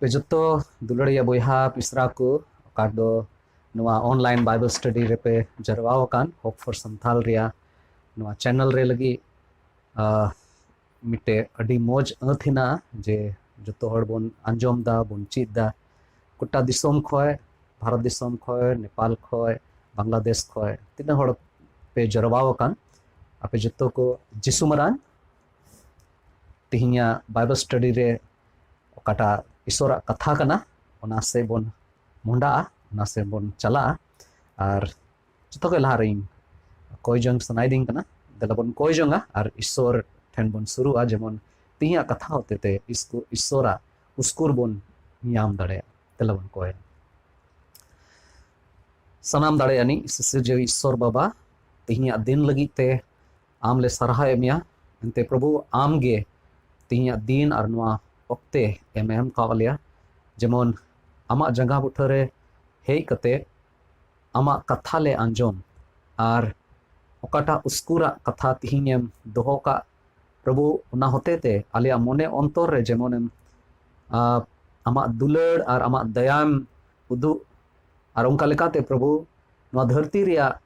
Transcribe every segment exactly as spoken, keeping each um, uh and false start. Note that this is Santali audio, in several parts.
ᱯᱮ ᱡᱚᱛᱚ ᱫᱩᱞᱟᱹᱲᱤᱭᱟᱹ ᱵᱚᱭᱦᱟ ᱢᱤᱥᱨᱟ ᱠᱚ, ᱚᱠᱟ ᱫᱚ ᱱᱚᱣᱟ online Bible study ᱨᱮᱯᱮ ᱡᱟᱨᱣᱟ ᱟᱠᱟᱱ, Hope for Santhal ᱨᱮᱭᱟᱜ ᱱᱚᱣᱟ channel ᱨᱮ ᱞᱟᱹᱜᱤᱫ, ᱟᱦ, ᱢᱤᱫᱴᱮᱡ ᱟᱹᱰᱤ ᱢᱚᱡᱽ ᱟᱹᱛ ᱦᱮᱱᱟᱜᱼᱟ ᱡᱮ ᱡᱚᱛᱚ ᱦᱚᱲ ᱵᱚᱱ ᱟᱸᱡᱚᱢ ᱫᱟ, ᱵᱚᱱ ᱪᱮᱫ ᱫᱟ᱾ ᱜᱚᱴᱟ ᱫᱤᱥᱚᱢ ᱠᱷᱚᱡ, ᱵᱷᱟᱨᱚᱛ ᱫᱤᱥᱚᱢ ᱠᱷᱚᱡ, ᱱᱮᱯᱟᱞ ᱠᱷᱚᱡ, ᱵᱟᱝᱞᱟᱫᱮᱥ ᱠᱷᱚᱡ, ᱛᱤᱱᱟᱹᱜ ᱦᱚᱲ ᱯᱮ ᱡᱟᱨᱣᱟ ᱟᱠᱟᱱ, ᱟᱯᱮ ᱡᱚᱛᱚ ᱠᱚ ᱡᱤᱥᱩ ᱢᱟᱨᱟᱝ᱾ ᱛᱮᱦᱮᱧᱟᱜ Bible study ᱨᱮ ᱚᱠᱟᱴᱟᱜ ᱤᱥᱚᱨᱟᱜ ᱠᱟᱛᱷᱟ ᱠᱟᱱᱟ, ᱚᱱᱟ ᱥᱮᱫ ᱵᱚᱱ ᱢᱚᱦᱰᱟᱜᱼᱟ, ᱚᱱᱟ ᱥᱮᱫ ᱵᱚᱱ ᱪᱟᱞᱟᱜᱼᱟ᱾ ᱟᱨ ᱡᱚᱛᱚ ᱠᱷᱚᱡ ᱞᱟᱦᱟ ᱨᱮᱧ ᱠᱚᱭ ᱡᱚᱝ ᱥᱟᱱᱟᱭᱮᱫᱤᱧ ᱠᱟᱱᱟ, ᱫᱮᱞᱟ ᱵᱚᱱ ᱠᱚᱭ ᱡᱚᱝᱟ ᱟᱨ ᱤᱥᱚᱨ ᱴᱷᱮᱱ ᱵᱚᱱ ᱥᱩᱨᱩᱜᱼᱟ, ᱡᱮᱢᱚᱱ ᱛᱮᱦᱮᱧᱟᱜ ᱠᱟᱛᱷᱟ ᱦᱚᱛᱮᱛᱮ ᱤᱥᱠᱩ-, ᱤᱥᱚᱨᱟᱜ ᱩᱥᱠᱩᱨ ᱵᱚᱱ ᱧᱟᱢ ᱫᱟᱲᱮᱭᱟᱜᱼᱟ᱾ ᱫᱮᱞᱟ ᱵᱚᱱ ᱠᱚᱭᱟ᱾ ᱥᱟᱱᱟᱢ ᱫᱟᱲᱮᱭᱟᱱᱤᱡ ᱥᱤᱥᱤᱨᱡᱟᱹᱣᱤᱡ ᱤᱥᱚᱨ ᱵᱟᱵᱟ, ᱛᱮᱦᱮᱧᱟᱜ ᱫᱤᱱ ᱞᱟᱹᱜᱤᱫ ᱛᱮ ᱟᱢ ᱞᱮ ᱥᱟᱨᱦᱟᱣᱮᱫ ᱢᱮᱭᱟ᱾ ᱮᱱᱛᱮ ᱯᱨᱚᱵᱷᱩ, ᱟᱢ ᱜᱮ ᱛᱮᱦᱮᱧᱟᱜ ᱫᱤᱱ ᱟᱨ ᱱᱚᱣᱟ ᱚᱠᱛᱮ ᱮᱢ ᱮᱢ ᱠᱟᱣ ᱞᱮᱭᱟ, ᱡᱮᱢᱚᱱ ᱟᱢᱟᱜ ᱡᱟᱸᱜᱟ ᱵᱩᱴᱟᱹ ᱨᱮ ᱦᱮᱡ ᱠᱟᱛᱮ ᱟᱢᱟᱜ ᱠᱟᱛᱷᱟ ᱞᱮ ᱟᱸᱡᱚᱢ, ᱟᱨ ᱚᱠᱟᱴᱟᱜ ᱩᱥᱠᱩᱨᱟᱜ ᱠᱟᱛᱷᱟ ᱛᱮᱦᱮᱧ ᱮᱢ ᱫᱚᱦᱚ ᱠᱟᱜ, ᱯᱨᱚᱵᱷᱩ, ᱚᱱᱟ ᱦᱚᱛᱮ ᱛᱮ ᱟᱞᱮᱭᱟᱜ ᱢᱚᱱᱮ ᱚᱱᱛᱚᱨ ᱨᱮ ᱡᱮᱢᱚᱱᱮᱢ, ᱟ, ᱟᱢᱟᱜ ᱫᱩᱞᱟᱹᱲ ᱟᱨ ᱟᱢᱟᱜ ᱫᱟᱭᱟᱢ ᱩᱫᱩᱜ, ᱟᱨ ᱚᱱᱠᱟ ᱞᱮᱠᱟᱛᱮ ᱯᱨᱚᱵᱷᱩ, ᱱᱚᱣᱟ ᱫᱷᱟᱹᱨᱛᱤ ᱨᱮᱭᱟᱜ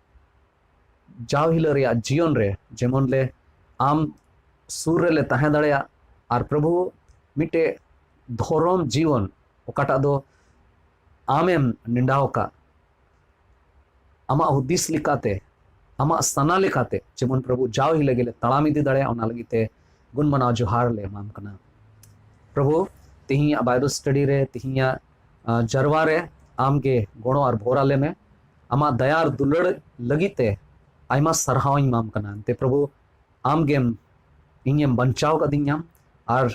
ᱡᱟᱣ ᱦᱤᱞᱳᱜ ᱨᱮᱭᱟᱜ ᱡᱤᱭᱚᱱ ᱨᱮ ᱡᱮᱢᱚᱱ ᱞᱮ ᱟᱢ ᱥᱩᱨ ᱨᱮᱞᱮ ᱛᱟᱦᱮᱸ ᱫᱟᱲᱮᱭᱟᱜ, ᱟᱨ ᱯᱨᱚᱵᱷᱩ, ᱢᱤᱫᱴᱮᱡ ᱫᱷᱚᱨᱚᱢ ᱡᱤᱭᱚᱱ ᱚᱠᱟᱴᱟᱜ ᱫᱚ ᱟᱢᱮᱢ ᱱᱮᱰᱟᱣ ᱟᱠᱟᱫ, ᱟᱢᱟᱜ ᱦᱩᱫᱤᱥ ᱞᱮᱠᱟᱛᱮ, ᱟᱢᱟᱜ ᱥᱟᱱᱟ ᱞᱮᱠᱟᱛᱮ ᱡᱮᱢᱚᱱ ᱯᱨᱚᱵᱷᱩ ᱡᱟᱣ ᱦᱤᱞᱳᱜ ᱜᱮᱞᱮ ᱛᱟᱲᱟᱢ ᱤᱫᱤ ᱫᱟᱲᱮᱭᱟᱜ, ᱚᱱᱟ ᱞᱟᱹᱜᱤᱫ ᱛᱮ ᱜᱩᱱ ᱢᱟᱱᱟᱣ ᱡᱚᱦᱟᱨ ᱞᱮ ᱮᱢᱟᱢ ᱠᱟᱱᱟ᱾ ᱯᱨᱚᱵᱷᱩ, ᱛᱮᱦᱮᱧᱟᱜ Bible study ᱨᱮ, ᱛᱮᱦᱮᱧᱟᱜ, ᱟ, ᱡᱟᱨᱣᱟ ᱨᱮ ᱟᱢ ᱜᱮ ᱜᱚᱲᱚ ᱟᱨ ᱵᱷᱚᱨ ᱟᱞᱮ ᱢᱮ᱾ ᱟᱢᱟᱜ ᱫᱟᱭᱟ ᱟᱨ ᱫᱩᱞᱟᱹᱲ ᱞᱟᱹᱜᱤᱫ ᱛᱮ ᱟᱭᱢᱟ ᱥᱟᱨᱦᱟᱣ ᱤᱧ ᱮᱢᱟᱢ ᱠᱟᱱᱟ᱾ ᱮᱱᱛᱮ ᱯᱨᱚᱵᱷᱩ, ᱟᱢ ᱜᱮᱢ ᱤᱧᱮᱢ ᱵᱟᱧᱪᱟᱣ ᱠᱟᱫᱤᱧᱟᱢ, ᱟᱨ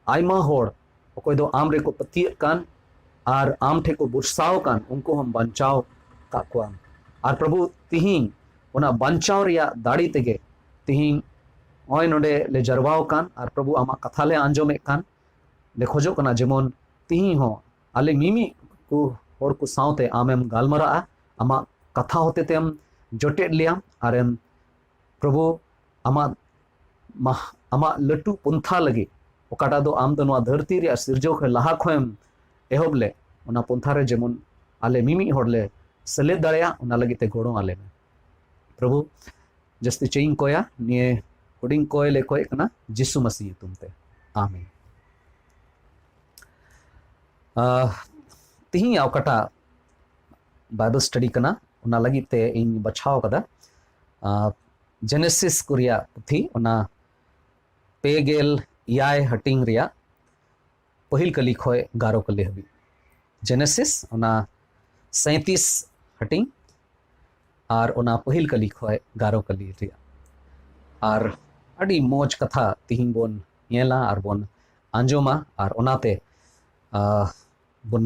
ᱟᱭᱢᱟ ᱦᱚᱲ ᱚᱠᱚᱭ ᱫᱚ ᱟᱢ ᱨᱮᱠᱚ ᱯᱟᱹᱛᱭᱟᱹᱜ ᱠᱟᱱ ᱟᱨ ᱟᱢ ᱴᱷᱮᱱ ᱠᱚ ᱵᱷᱚᱨᱥᱟᱣ ᱠᱟᱱ, ᱩᱱᱠᱩ ᱦᱚᱸᱢ ᱵᱟᱧᱪᱟᱣ ᱠᱟᱜ ᱠᱚᱣᱟ᱾ ᱟᱨ ᱯᱨᱚᱵᱷᱩ, ᱛᱤᱦᱤᱧ ᱚᱱᱟ ᱵᱟᱧᱪᱟᱣ ᱨᱮᱭᱟᱜ ᱫᱟᱲᱮ ᱛᱮᱜᱮ ᱛᱤᱦᱤᱧ ᱱᱚᱜᱼᱚᱭ ᱱᱚᱰᱮ ᱞᱮ ᱡᱟᱨᱣᱟᱣ ᱠᱟᱱ ᱟᱨ ᱯᱨᱚᱵᱷᱩ ᱟᱢᱟᱜ ᱠᱟᱛᱷᱟ ᱞᱮ ᱟᱸᱡᱚᱢᱮᱫ ᱠᱟᱱ, ᱞᱮ ᱠᱷᱚᱡᱚᱜ ᱠᱟᱱᱟ ᱡᱮᱢᱚᱱ ᱛᱤᱦᱤᱧ ᱦᱚᱸ ᱟᱞᱮ ᱢᱤᱢᱤᱫ ᱠᱚ ᱦᱚᱲ ᱠᱚ ᱥᱟᱶᱛᱮ ᱟᱢᱮᱢ ᱜᱟᱞᱢᱟᱨᱟᱜᱼᱟ, ᱟᱢᱟᱜ ᱠᱟᱛᱷᱟ ᱦᱚᱛᱮ ᱛᱮᱢ ᱡᱚᱴᱮᱫ ᱞᱮᱭᱟ ᱟᱨᱮᱢ, ᱯᱨᱚᱵᱷᱩ, ᱟᱢᱟᱜ ᱢᱟ-, ᱟᱢᱟᱜ ᱞᱟᱹᱴᱩ ᱯᱚᱱᱛᱷᱟ ᱞᱟᱹᱜᱤᱫ, ᱚᱠᱟᱴᱟᱜ ᱫᱚ ᱟᱢ ᱫᱚ ᱱᱚᱣᱟ ᱫᱷᱟᱹᱨᱛᱤ ᱨᱮᱭᱟᱜ ᱥᱤᱨᱡᱟᱹᱣ ᱠᱷᱚᱱ ᱞᱟᱦᱟ ᱠᱷᱚᱱᱮᱢ ᱮᱦᱚᱵ ᱞᱮ, ᱚᱱᱟ ᱯᱚᱱᱛᱷᱟ ᱨᱮ ᱡᱮᱢᱚᱱ ᱟᱞᱮ ᱢᱤᱢᱤᱫ ᱦᱚᱲ ᱞᱮ ᱥᱮᱞᱮᱫ ᱫᱟᱲᱮᱭᱟᱜ, ᱚᱱᱟ ᱞᱟᱹᱜᱤᱫ ᱛᱮ ᱜᱚᱲᱚ ᱟᱞᱮ ᱢᱮ᱾ ᱯᱨᱚᱵᱷᱩ, ᱡᱟᱹᱥᱛᱤ ᱪᱮᱫ ᱤᱧ ᱠᱚᱭᱟ, ᱱᱤᱭᱟᱹ ᱦᱩᱰᱤᱧ ᱠᱚᱭ ᱞᱮ ᱠᱚᱭᱮᱫ ᱠᱟᱱᱟ ᱡᱤᱥᱩ ᱢᱟᱹᱥᱤ ᱧᱩᱛᱩᱢ ᱛᱮ, ᱟᱢᱮᱱ᱾ ᱟᱦ, ᱛᱤᱦᱤᱧᱟᱜ ᱚᱠᱟᱴᱟᱜ ᱵᱟᱭᱵᱮᱞ ᱥᱴᱟᱰᱤ ᱠᱟᱱᱟ, ᱚᱱᱟ ᱞᱟᱹᱜᱤᱫ ᱛᱮ ᱤᱧ ᱵᱟᱪᱷᱟᱣ ᱠᱟᱫᱟ, ᱟᱦ, ᱡᱮᱱᱮᱥᱤᱥ ᱠᱚ ᱨᱮᱭᱟᱜ ᱯᱩᱛᱷᱤ, ᱚᱱᱟ ᱯᱮ ᱜᱮᱞ ᱮᱭᱟᱭ ᱦᱟᱹᱴᱤᱧ ᱨᱮᱭᱟᱜ ᱯᱟᱹᱦᱤᱞ ᱠᱟᱹᱞᱤ ᱠᱷᱚᱱ ᱜᱟᱨᱚ ᱠᱟᱹᱞᱤ ᱦᱟᱹᱵᱤᱡ᱾ ᱡᱮᱱᱮᱥᱤᱥ, ᱚᱱᱟ ᱥᱟᱸᱭᱛᱤᱥ ᱦᱟᱹᱴᱤᱧ, ᱟᱨ ᱚᱱᱟ ᱯᱟᱹᱦᱤᱞ ᱠᱟᱹᱞᱤ ᱠᱷᱚᱱ ᱜᱟᱨᱚ ᱠᱟᱹᱞᱤ ᱨᱮᱭᱟᱜ᱾ ᱟᱨ ᱟᱹᱰᱤ ᱢᱚᱡᱽ ᱠᱟᱛᱷᱟ ᱛᱤᱦᱤᱧ ᱵᱚᱱ ᱧᱮᱞᱟ ᱟᱨ ᱵᱚᱱ ᱟᱸᱡᱚᱢᱟ, ᱟᱨ ᱚᱱᱟᱛᱮ, ᱟᱦ, ᱵᱚᱱ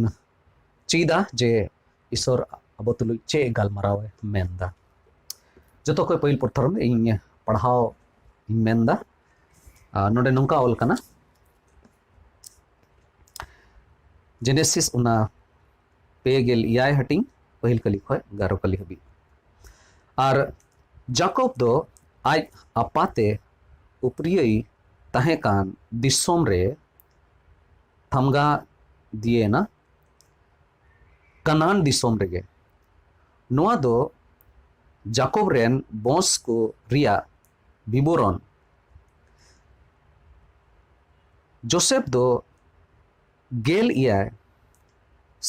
ᱪᱮᱫᱟ ᱡᱮ ᱤᱥᱚᱨ ᱟᱵᱚ ᱛᱩᱞᱩᱡ ᱪᱮᱫ ᱜᱟᱞᱢᱟᱨᱟᱣ ᱮ ᱢᱮᱱᱫᱟ᱾ ᱡᱚᱛᱚ ᱠᱷᱚᱱ ᱯᱟᱹᱦᱤᱞ ᱯᱨᱚᱛᱷᱚᱢ ᱤᱧ ᱯᱟᱲᱦᱟᱣ ᱤᱧ ᱢᱮᱱᱫᱟ᱾ ᱟᱨ ᱱᱚᱰᱮ ᱱᱚᱝᱠᱟ ᱚᱞ ᱠᱟᱱᱟ, ᱡᱮᱱᱮᱥᱤᱥ ᱚᱱᱟ ᱯᱮ ᱜᱮᱞ ᱮᱭᱟᱭ ᱦᱟᱹᱴᱤᱧ, ᱯᱟᱹᱦᱤᱞ ᱠᱟᱹᱞᱤ ᱠᱷᱚᱱ ᱜᱟᱨᱚ ᱠᱟᱹᱞᱤ ᱦᱟᱹᱵᱤᱡ᱾ ᱟᱨ ᱡᱟᱠᱚᱵ ᱫᱚ ᱟᱡ ᱟᱯᱟᱛᱮ ᱩᱯᱨᱤᱭᱟᱹᱭ ᱛᱟᱦᱮᱸ ᱠᱟᱱ ᱫᱤᱥᱚᱢ ᱨᱮ ᱛᱷᱟᱢᱜᱟ ᱫᱤᱭᱮᱱᱟ, ᱠᱟᱱᱟᱱ ᱫᱤᱥᱚᱢ ᱨᱮᱜᱮ᱾ ᱱᱚᱣᱟ ᱫᱚ ᱡᱟᱠᱚᱵ ᱨᱮᱱ ᱵᱚᱸᱥ ᱠᱚ ᱨᱮᱭᱟᱜ ᱵᱤᱵᱚᱨᱚᱱ᱾ ᱡᱳᱥᱮᱯ ᱫᱚ ᱜᱮᱞ ᱮᱭᱟᱭ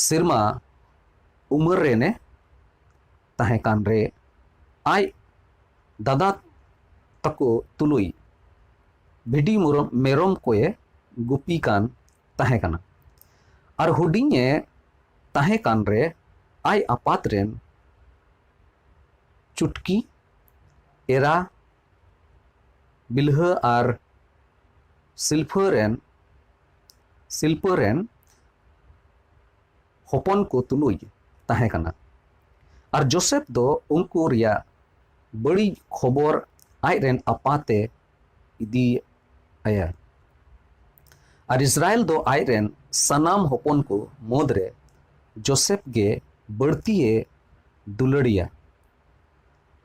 ᱥᱮᱨᱢᱟ ᱩᱢᱮᱨ ᱨᱮᱱᱮ ᱛᱟᱦᱮᱸ ᱠᱟᱱ ᱨᱮ, ᱟᱡ ᱫᱟᱫᱟ ᱛᱟᱠᱚ ᱛᱩᱞᱩᱡ ᱵᱷᱤᱰᱤ ᱢᱩᱨᱚᱢ-, ᱢᱮᱨᱚᱢ ᱠᱚᱭᱮ ᱜᱩᱯᱤ ᱠᱟᱱ ᱛᱟᱦᱮᱸ ᱠᱟᱱᱟ᱾ ᱟᱨ ᱦᱩᱰᱤᱧᱮ ᱛᱟᱦᱮᱸ ᱠᱟᱱ ᱨᱮ, ᱟᱡ ᱟᱯᱟᱛ ᱨᱮᱱ ᱪᱩᱴᱠᱤ ᱮᱨᱟ ᱵᱤᱞᱦᱟᱹ ᱟᱨ ᱥᱤᱞᱯᱷᱟᱹ ᱨᱮᱱ, ᱥᱤᱞᱯᱟᱹ ᱨᱮᱱ ᱦᱚᱯᱚᱱ ᱠᱚ ᱛᱩᱞᱩᱡ ᱛᱟᱦᱮᱸ ᱠᱟᱱᱟ᱾ ᱟᱨ ᱡᱳᱥᱮᱯ ᱫᱚ ᱩᱱᱠᱩ ᱨᱮᱭᱟᱜ ᱵᱟᱹᱲᱤᱡ ᱠᱷᱚᱵᱚᱨ ᱟᱡ ᱨᱮᱱ ᱟᱯᱟᱛᱮ ᱤᱫᱤ ᱟᱭᱟ᱾ ᱟᱨ ᱤᱥᱨᱟᱭᱮᱞ ᱫᱚ ᱟᱡ ᱨᱮᱱ ᱥᱟᱱᱟᱢ ᱦᱚᱯᱚᱱ ᱠᱚ ᱢᱩᱫᱽᱨᱮ ᱡᱳᱥᱮᱯ ᱜᱮ ᱵᱟᱹᱲᱛᱤᱭᱮ ᱫᱩᱞᱟᱹᱲᱤᱭᱟ᱾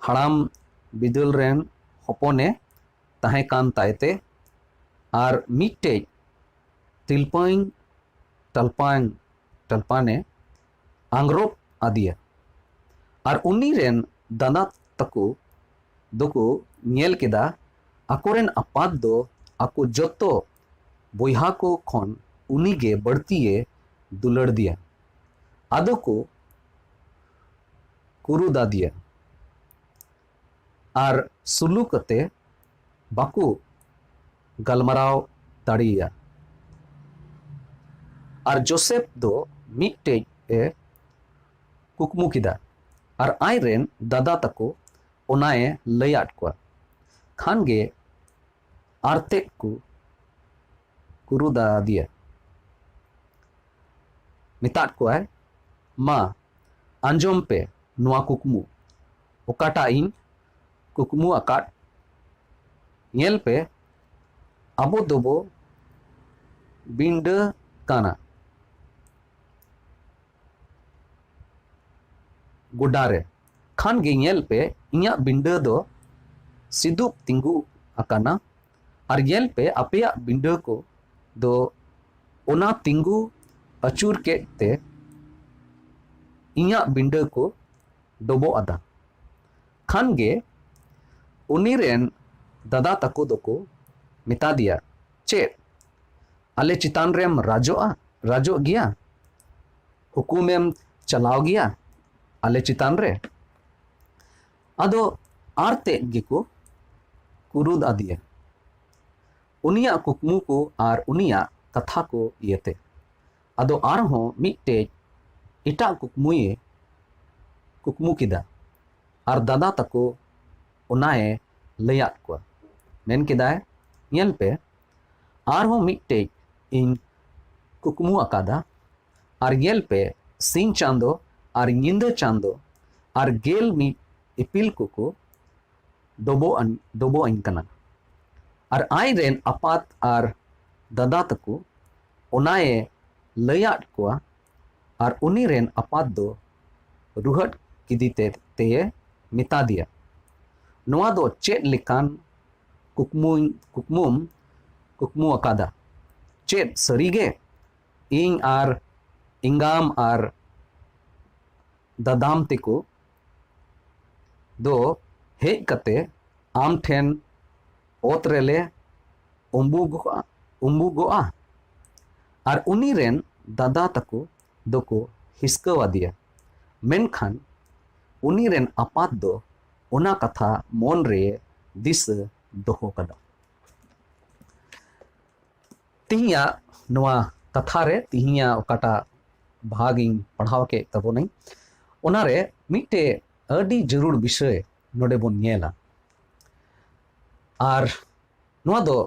ᱦᱟᱲᱟᱢ ᱵᱤᱫᱟᱹᱞ ᱨᱮᱱ ᱦᱚᱯᱚᱱᱮ ᱛᱟᱦᱮᱸ ᱠᱟᱱ ᱛᱟᱭᱛᱮ, ᱟᱨ ᱢᱤᱫᱴᱮᱡ ᱛᱤᱞᱯᱟᱹᱧ ᱴᱟᱞᱯᱟᱱ ᱴᱟᱞᱯᱟᱱᱮ ᱟᱝᱨᱚᱯ ᱟᱫᱮᱭᱟ᱾ ᱟᱨ ᱩᱱᱤ ᱨᱮᱱ ᱫᱟᱫᱟ ᱛᱟᱠᱚ ᱫᱚᱠᱚ ᱧᱮᱞ ᱠᱮᱫᱟ, ᱟᱠᱚᱨᱮᱱ ᱟᱯᱟᱛ ᱫᱚ ᱟᱠᱚ ᱡᱚᱛᱚ ᱵᱚᱭᱦᱟ ᱠᱚ ᱠᱷᱚᱱ ᱩᱱᱤᱜᱮ ᱵᱟᱹᱲᱛᱤᱭᱮ ᱫᱩᱞᱟᱹᱲ ᱫᱮᱭᱟ᱾ ᱟᱫᱚ ᱠᱚ ᱠᱩᱨᱩᱫᱟᱫᱮᱭᱟ ᱟᱨ ᱥᱩᱞᱩ ᱠᱟᱛᱮ ᱵᱟᱠᱚ ᱜᱟᱞᱢᱟᱨᱟᱣ ᱫᱟᱲᱮᱭᱟᱭᱟ᱾ ᱟᱨ ᱡᱳᱥᱮᱯ ᱫᱚ ᱢᱤᱫᱴᱮᱡ ᱮ ᱠᱩᱠᱢᱩ ᱠᱮᱫᱟ, ᱟᱨ ᱟᱡ ᱨᱮᱱ ᱫᱟᱫᱟ ᱛᱟᱠᱚ ᱚᱱᱟᱭ ᱞᱟᱹᱭᱟᱫ ᱠᱚᱣᱟ᱾ ᱠᱷᱟᱱ ᱜᱮ ᱟᱨ ᱛᱮᱫ ᱠᱚ ᱠᱩᱨᱩᱫᱟᱫᱮᱭᱟ᱾ ᱢᱮᱛᱟᱫ ᱠᱚᱣᱟᱭ, ᱢᱟ, ᱟᱸᱡᱚᱢ ᱯᱮ ᱱᱚᱣᱟ ᱠᱩᱠᱢᱩ, ᱚᱠᱟᱴᱟᱜ ᱤᱧ ᱠᱩᱠᱢᱩ ᱟᱠᱟᱫ᱾ ᱧᱮᱞ ᱯᱮ, ᱟᱵᱚ ᱫᱚᱵᱚ ᱵᱤᱸᱰᱟᱹ ᱠᱟᱱᱟ ᱜᱚᱰᱟ ᱨᱮ᱾ ᱠᱷᱟᱱ ᱜᱮ ᱧᱮᱞ ᱯᱮ, ᱤᱧᱟᱹᱜ ᱵᱤᱸᱰᱟᱹ ᱫᱚ ᱥᱤᱫᱩᱯ ᱛᱤᱸᱜᱩ ᱟᱠᱟᱱᱟ, ᱟᱨ ᱧᱮᱞ ᱯᱮ, ᱟᱯᱮᱭᱟᱜ ᱵᱤᱸᱰᱟᱹ ᱠᱚ ᱫᱚ ᱚᱱᱟ ᱛᱤᱸᱜᱩ ᱟᱹᱪᱩᱨ ᱠᱮᱫ ᱛᱮ ᱤᱧᱟᱹᱜ ᱵᱤᱸᱰᱟᱹ ᱠᱚ ᱰᱚᱵᱚᱜ ᱟᱫᱟ᱾ ᱠᱷᱟᱱ ᱜᱮ ᱩᱱᱤ ᱨᱮᱱ ᱫᱟᱫᱟ ᱛᱟᱠᱚ ᱫᱚᱠᱚ ᱢᱮᱛᱟ ᱫᱮᱭᱟ, ᱪᱮᱫ ᱟᱞᱮ ᱪᱮᱛᱟᱱ ᱨᱮᱢ ᱨᱟᱡᱚᱜᱼᱟ, ᱨᱟᱡᱚᱜ ᱜᱮᱭᱟ? ᱦᱩᱠᱩᱢᱮᱢ ᱪᱟᱞᱟᱣ ᱜᱮᱭᱟ ᱟᱞᱮ ᱪᱮᱛᱟᱱ ᱨᱮ? ᱟᱫᱚ ᱟᱨ ᱛᱮᱫ ᱜᱮᱠᱚ ᱠᱩᱨᱩᱫ ᱟᱫᱮᱭᱟ, ᱩᱱᱤᱭᱟᱜ ᱠᱩᱠᱢᱩ ᱠᱚ ᱟᱨ ᱩᱱᱤᱭᱟᱜ ᱠᱟᱛᱷᱟ ᱠᱚ ᱤᱭᱟᱹᱛᱮ᱾ ᱟᱫᱚ ᱟᱨᱦᱚᱸ ᱢᱤᱫᱴᱮᱡ ᱮᱴᱟᱜ ᱠᱩᱠᱢᱩᱭᱮ ᱠᱩᱠᱢᱩ ᱠᱮᱫᱟ, ᱟᱨ ᱫᱟᱫᱟ ᱛᱟᱠᱚ ᱚᱱᱟᱭ ᱞᱟᱹᱭᱟᱫ ᱠᱚᱣᱟ᱾ ᱢᱮᱱ ᱠᱮᱫᱟᱭ, ᱧᱮᱞ ᱯᱮ, ᱟᱨᱦᱚᱸ ᱢᱤᱫᱴᱮᱡ ᱤᱧ ᱠᱩᱠᱢᱩ ᱟᱠᱟᱫᱟ, ᱟᱨ ᱧᱮᱞ ᱯᱮ, ᱥᱤᱧ ᱪᱟᱸᱫᱚ ᱟᱨ ᱧᱤᱫᱟᱹ ᱪᱟᱸᱫᱚ ᱟᱨ ᱜᱮᱞ ᱢᱤᱫ ᱤᱯᱤᱞ ᱠᱚᱠᱚ ᱰᱚᱵᱚᱜ ᱟᱹᱧ, ᱰᱚᱵᱚᱜ ᱟᱹᱧ ᱠᱟᱱᱟ᱾ ᱟᱨ ᱟᱡ ᱨᱮᱱ ᱟᱯᱟᱛ ᱟᱨ ᱫᱟᱫᱟ ᱛᱟᱠᱚ ᱚᱱᱟᱭᱮ ᱞᱟᱹᱭᱟᱫ ᱠᱚᱣᱟ, ᱟᱨ ᱩᱱᱤ ᱨᱮᱱ ᱟᱯᱟᱛ ᱫᱚ ᱨᱩᱦᱟᱹᱫ ᱠᱤᱫᱤ ᱛᱮ, ᱛᱮᱭᱮ ᱢᱮᱛᱟ ᱫᱮᱭᱟ, ᱱᱚᱣᱟ ᱫᱚ ᱪᱮᱫ ᱞᱮᱠᱟᱱ ᱠᱩᱠᱢᱩᱧ, ᱠᱩᱠᱢᱩᱢ ᱠᱩᱠᱢᱩ ᱟᱠᱟᱫᱟ? ᱪᱮᱫ ᱥᱟᱹᱨᱤᱜᱮ ᱤᱧ ᱟᱨ ᱮᱸᱜᱟᱢ ᱟᱨ ᱫᱟᱫᱟᱢ ᱛᱮᱠᱚ ᱫᱚ ᱦᱮᱡ ᱠᱟᱛᱮ ᱟᱢ ᱴᱷᱮᱱ ᱚᱛ ᱨᱮᱞᱮ ᱩᱸᱵᱩᱜᱚᱜᱼᱟ, ᱩᱸᱵᱩᱜᱚᱜᱼᱟ᱾ ᱟᱨ ᱩᱱᱤ ᱨᱮᱱ ᱫᱟᱫᱟ ᱛᱟᱠᱚ ᱫᱚᱠᱚ ᱦᱤᱥᱠᱟᱹᱣ ᱟᱫᱮᱭᱟ, ᱢᱮᱱᱠᱷᱟᱱ ᱩᱱᱤ ᱨᱮᱱ ᱟᱯᱟᱛ ᱫᱚ ᱚᱱᱟ ᱠᱟᱛᱷᱟ ᱢᱚᱱ ᱨᱮ ᱫᱤᱥᱟᱹ ᱫᱚᱦᱚ ᱠᱟᱫᱟ᱾ ᱛᱤᱦᱤᱧᱟᱜ ᱱᱚᱣᱟ ᱠᱟᱛᱷᱟ ᱨᱮ, ᱛᱤᱦᱤᱧᱟᱜ ᱚᱠᱟᱴᱟᱜ ᱵᱷᱟᱜᱽ ᱤᱧ ᱯᱟᱲᱦᱟᱣ ᱠᱮᱫ ᱛᱟᱵᱚᱱᱟᱹᱧ, ᱚᱱᱟᱨᱮ ᱢᱤᱫᱴᱮᱡ ᱟᱹᱰᱤ ᱡᱟᱹᱨᱩᱲ ᱵᱤᱥᱚᱭ ᱱᱚᱰᱮ ᱵᱚᱱ ᱧᱮᱞᱟ᱾ ᱟᱨ ᱱᱚᱣᱟ ᱫᱚ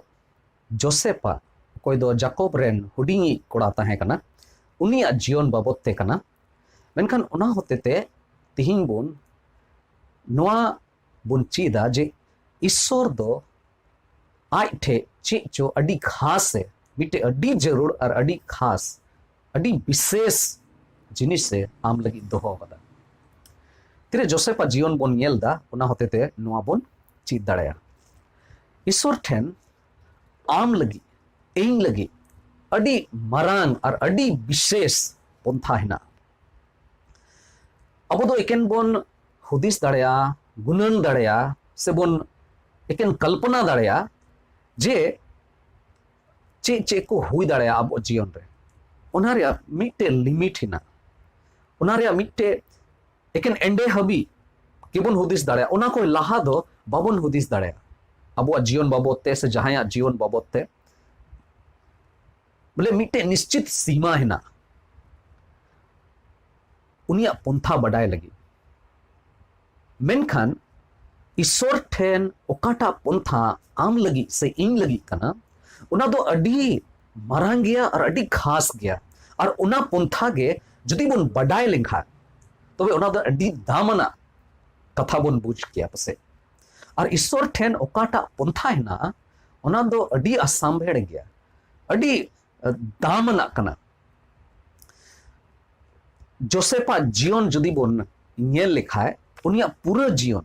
ᱡᱳᱥᱮᱯᱟᱜ, ᱚᱠᱚᱭ ᱫᱚ ᱡᱟᱠᱚᱵ ᱨᱮᱱ ᱦᱩᱰᱤᱧᱤᱡ ᱠᱚᱲᱟ ᱛᱟᱦᱮᱸ ᱠᱟᱱᱟ, ᱩᱱᱤᱭᱟᱜ ᱡᱤᱭᱚᱱ ᱵᱟᱵᱚᱫ ᱛᱮ ᱠᱟᱱᱟ᱾ ᱢᱮᱱᱠᱷᱟᱱ ᱚᱱᱟ ᱦᱚᱛᱮᱛᱮ ᱛᱤᱦᱤᱧ ᱵᱚᱱ ᱱᱚᱣᱟ ᱵᱚᱱ ᱪᱮᱫᱟ ᱡᱮ ᱤᱥᱥᱚᱨ ᱫᱚ ᱟᱡ ᱴᱷᱮᱡ ᱪᱮᱫ ᱪᱚ ᱟᱹᱰᱤ ᱠᱷᱟᱥ ᱮ, ᱢᱤᱫᱴᱮᱡ ᱟᱹᱰᱤ ᱡᱟᱹᱨᱩᱲ ᱟᱨ ᱟᱹᱰᱤ ᱠᱷᱟᱥ, ᱟᱹᱰᱤ ᱵᱤᱥᱮᱥ ᱡᱤᱱᱤᱥ ᱮ ᱟᱢ ᱞᱟᱹᱜᱤᱫ ᱫᱚᱦᱚ ᱟᱠᱟᱫᱟ᱾ ᱛᱤᱨᱮ ᱡᱳᱥᱮᱯᱟᱜ ᱡᱤᱭᱚᱱ ᱵᱚᱱ ᱧᱮᱞ ᱮᱫᱟ, ᱚᱱᱟ ᱦᱚᱛᱮᱛᱮ ᱱᱚᱣᱟ ᱵᱚᱱ ᱪᱮᱫ ᱫᱟᱲᱮᱭᱟᱜᱼᱟ᱾ ᱤᱥᱥᱚᱨ ᱴᱷᱮᱱ ᱟᱢ ᱞᱟᱹᱜᱤᱫ, ᱤᱧ ᱞᱟᱹᱜᱤᱫ ᱟᱹᱰᱤ ᱢᱟᱨᱟᱝ ᱟᱨ ᱟᱹᱰᱤ ᱵᱤᱥᱮᱥ ᱯᱚᱱᱛᱷᱟ ᱦᱮᱱᱟᱜᱼᱟ᱾ ᱟᱵᱚ ᱫᱚ ᱮᱠᱮᱱ ᱵᱚᱱ ᱦᱩᱫᱤᱥ ᱫᱟᱲᱮᱭᱟᱜᱼᱟ, ᱜᱩᱱᱟᱹᱱ ᱫᱟᱲᱮᱭᱟᱜᱼᱟ, ᱥᱮᱵᱚᱱ ᱮᱠᱮᱱ ᱠᱚᱞᱯᱚᱱᱟ ᱫᱟᱲᱮᱭᱟᱜᱼᱟ ᱡᱮ ᱪᱮᱫ ᱪᱮᱫ ᱠᱚ ᱦᱩᱭ ᱫᱟᱲᱮᱭᱟᱜᱼᱟ ᱟᱵᱚ ᱡᱤᱭᱚᱱ ᱨᱮ᱾ ᱚᱱᱟ ᱨᱮᱭᱟᱜ ᱢᱤᱫᱴᱮᱡ ᱞᱤᱢᱤᱴ ᱦᱮᱱᱟᱜᱼᱟ, ᱚᱱᱟ ᱨᱮᱭᱟᱜ ᱢᱤᱫᱴᱮᱡ ᱮᱠᱮᱱ ᱮᱸᱰᱮ ᱦᱟᱹᱵᱤᱡ ᱜᱮᱵᱚᱱ ᱦᱩᱫᱤᱥ ᱫᱟᱲᱮᱭᱟᱜᱼᱟ, ᱚᱱᱟ ᱠᱷᱚᱱ ᱞᱟᱦᱟ ᱫᱚ ᱵᱟᱵᱚᱱ ᱦᱩᱫᱤᱥ ᱫᱟᱲᱮᱭᱟᱜᱼᱟ᱾ ᱟᱵᱚᱣᱟᱜ ᱡᱤᱭᱚᱱ ᱵᱟᱵᱚᱫ ᱛᱮ ᱥᱮ ᱡᱟᱦᱟᱸᱭᱟᱜ ᱡᱤᱭᱚᱱ ᱵᱟᱵᱚᱫ ᱛᱮ ᱵᱚᱞᱮ ᱢᱤᱫᱴᱮᱡ ᱱᱤᱥᱪᱤᱛ ᱥᱤᱢᱟ ᱦᱮᱱᱟᱜᱼᱟ ᱩᱱᱤᱭᱟᱜ ᱯᱚᱱᱛᱷᱟ ᱵᱟᱰᱟᱭ ᱞᱟᱹᱜᱤᱫ᱾ ᱢᱮᱱᱠᱷᱟᱱ ᱤᱥᱥᱚᱨ ᱴᱷᱮᱱ ᱚᱠᱟᱴᱟᱜ ᱯᱚᱱᱛᱷᱟ ᱟᱢ ᱞᱟᱹᱜᱤᱫ ᱥᱮ ᱤᱧ ᱞᱟᱹᱜᱤᱫ ᱠᱟᱱᱟ, ᱚᱱᱟ ᱫᱚ ᱟᱹᱰᱤ ᱢᱟᱨᱟᱝ ᱜᱮᱭᱟ ᱟᱨ ᱟᱹᱰᱤ ᱠᱷᱟᱥ ᱜᱮᱭᱟ᱾ ᱟᱨ ᱚᱱᱟ ᱯᱚᱱᱛᱷᱟ ᱜᱮ ᱡᱩᱫᱤ ᱵᱚᱱ ᱵᱟᱰᱟᱭ ᱞᱮᱱᱠᱷᱟᱱ, ᱛᱚᱵᱮ ᱚᱱᱟ ᱫᱚ ᱟᱹᱰᱤ ᱫᱟᱢ ᱟᱱᱟᱜ ᱠᱟᱛᱷᱟ ᱵᱚᱱ ᱵᱩᱡᱽ ᱠᱮᱭᱟ ᱯᱟᱥᱮᱡ᱾ ᱟᱨ ᱤᱥᱥᱚᱨ ᱴᱷᱮᱱ ᱚᱠᱟᱴᱟᱜ ᱯᱚᱱᱛᱷᱟ ᱦᱮᱱᱟᱜᱼᱟ, ᱚᱱᱟ ᱫᱚ ᱟᱹᱰᱤ ᱟᱥᱟᱢᱵᱷᱮᱲ ᱜᱮᱭᱟ, ᱟᱹᱰᱤ, ᱟᱹ, ᱫᱟᱢ ᱟᱱᱟᱜ ᱠᱟᱱᱟ᱾ ᱡᱳᱥᱮᱯᱟᱜ ᱡᱤᱭᱚᱱ ᱡᱩᱫᱤ ᱵᱚᱱ ᱧᱮᱞ ᱞᱮᱠᱷᱟᱡ, ᱩᱱᱤᱭᱟᱜ ᱯᱩᱨᱟᱹ ᱡᱤᱭᱚᱱ,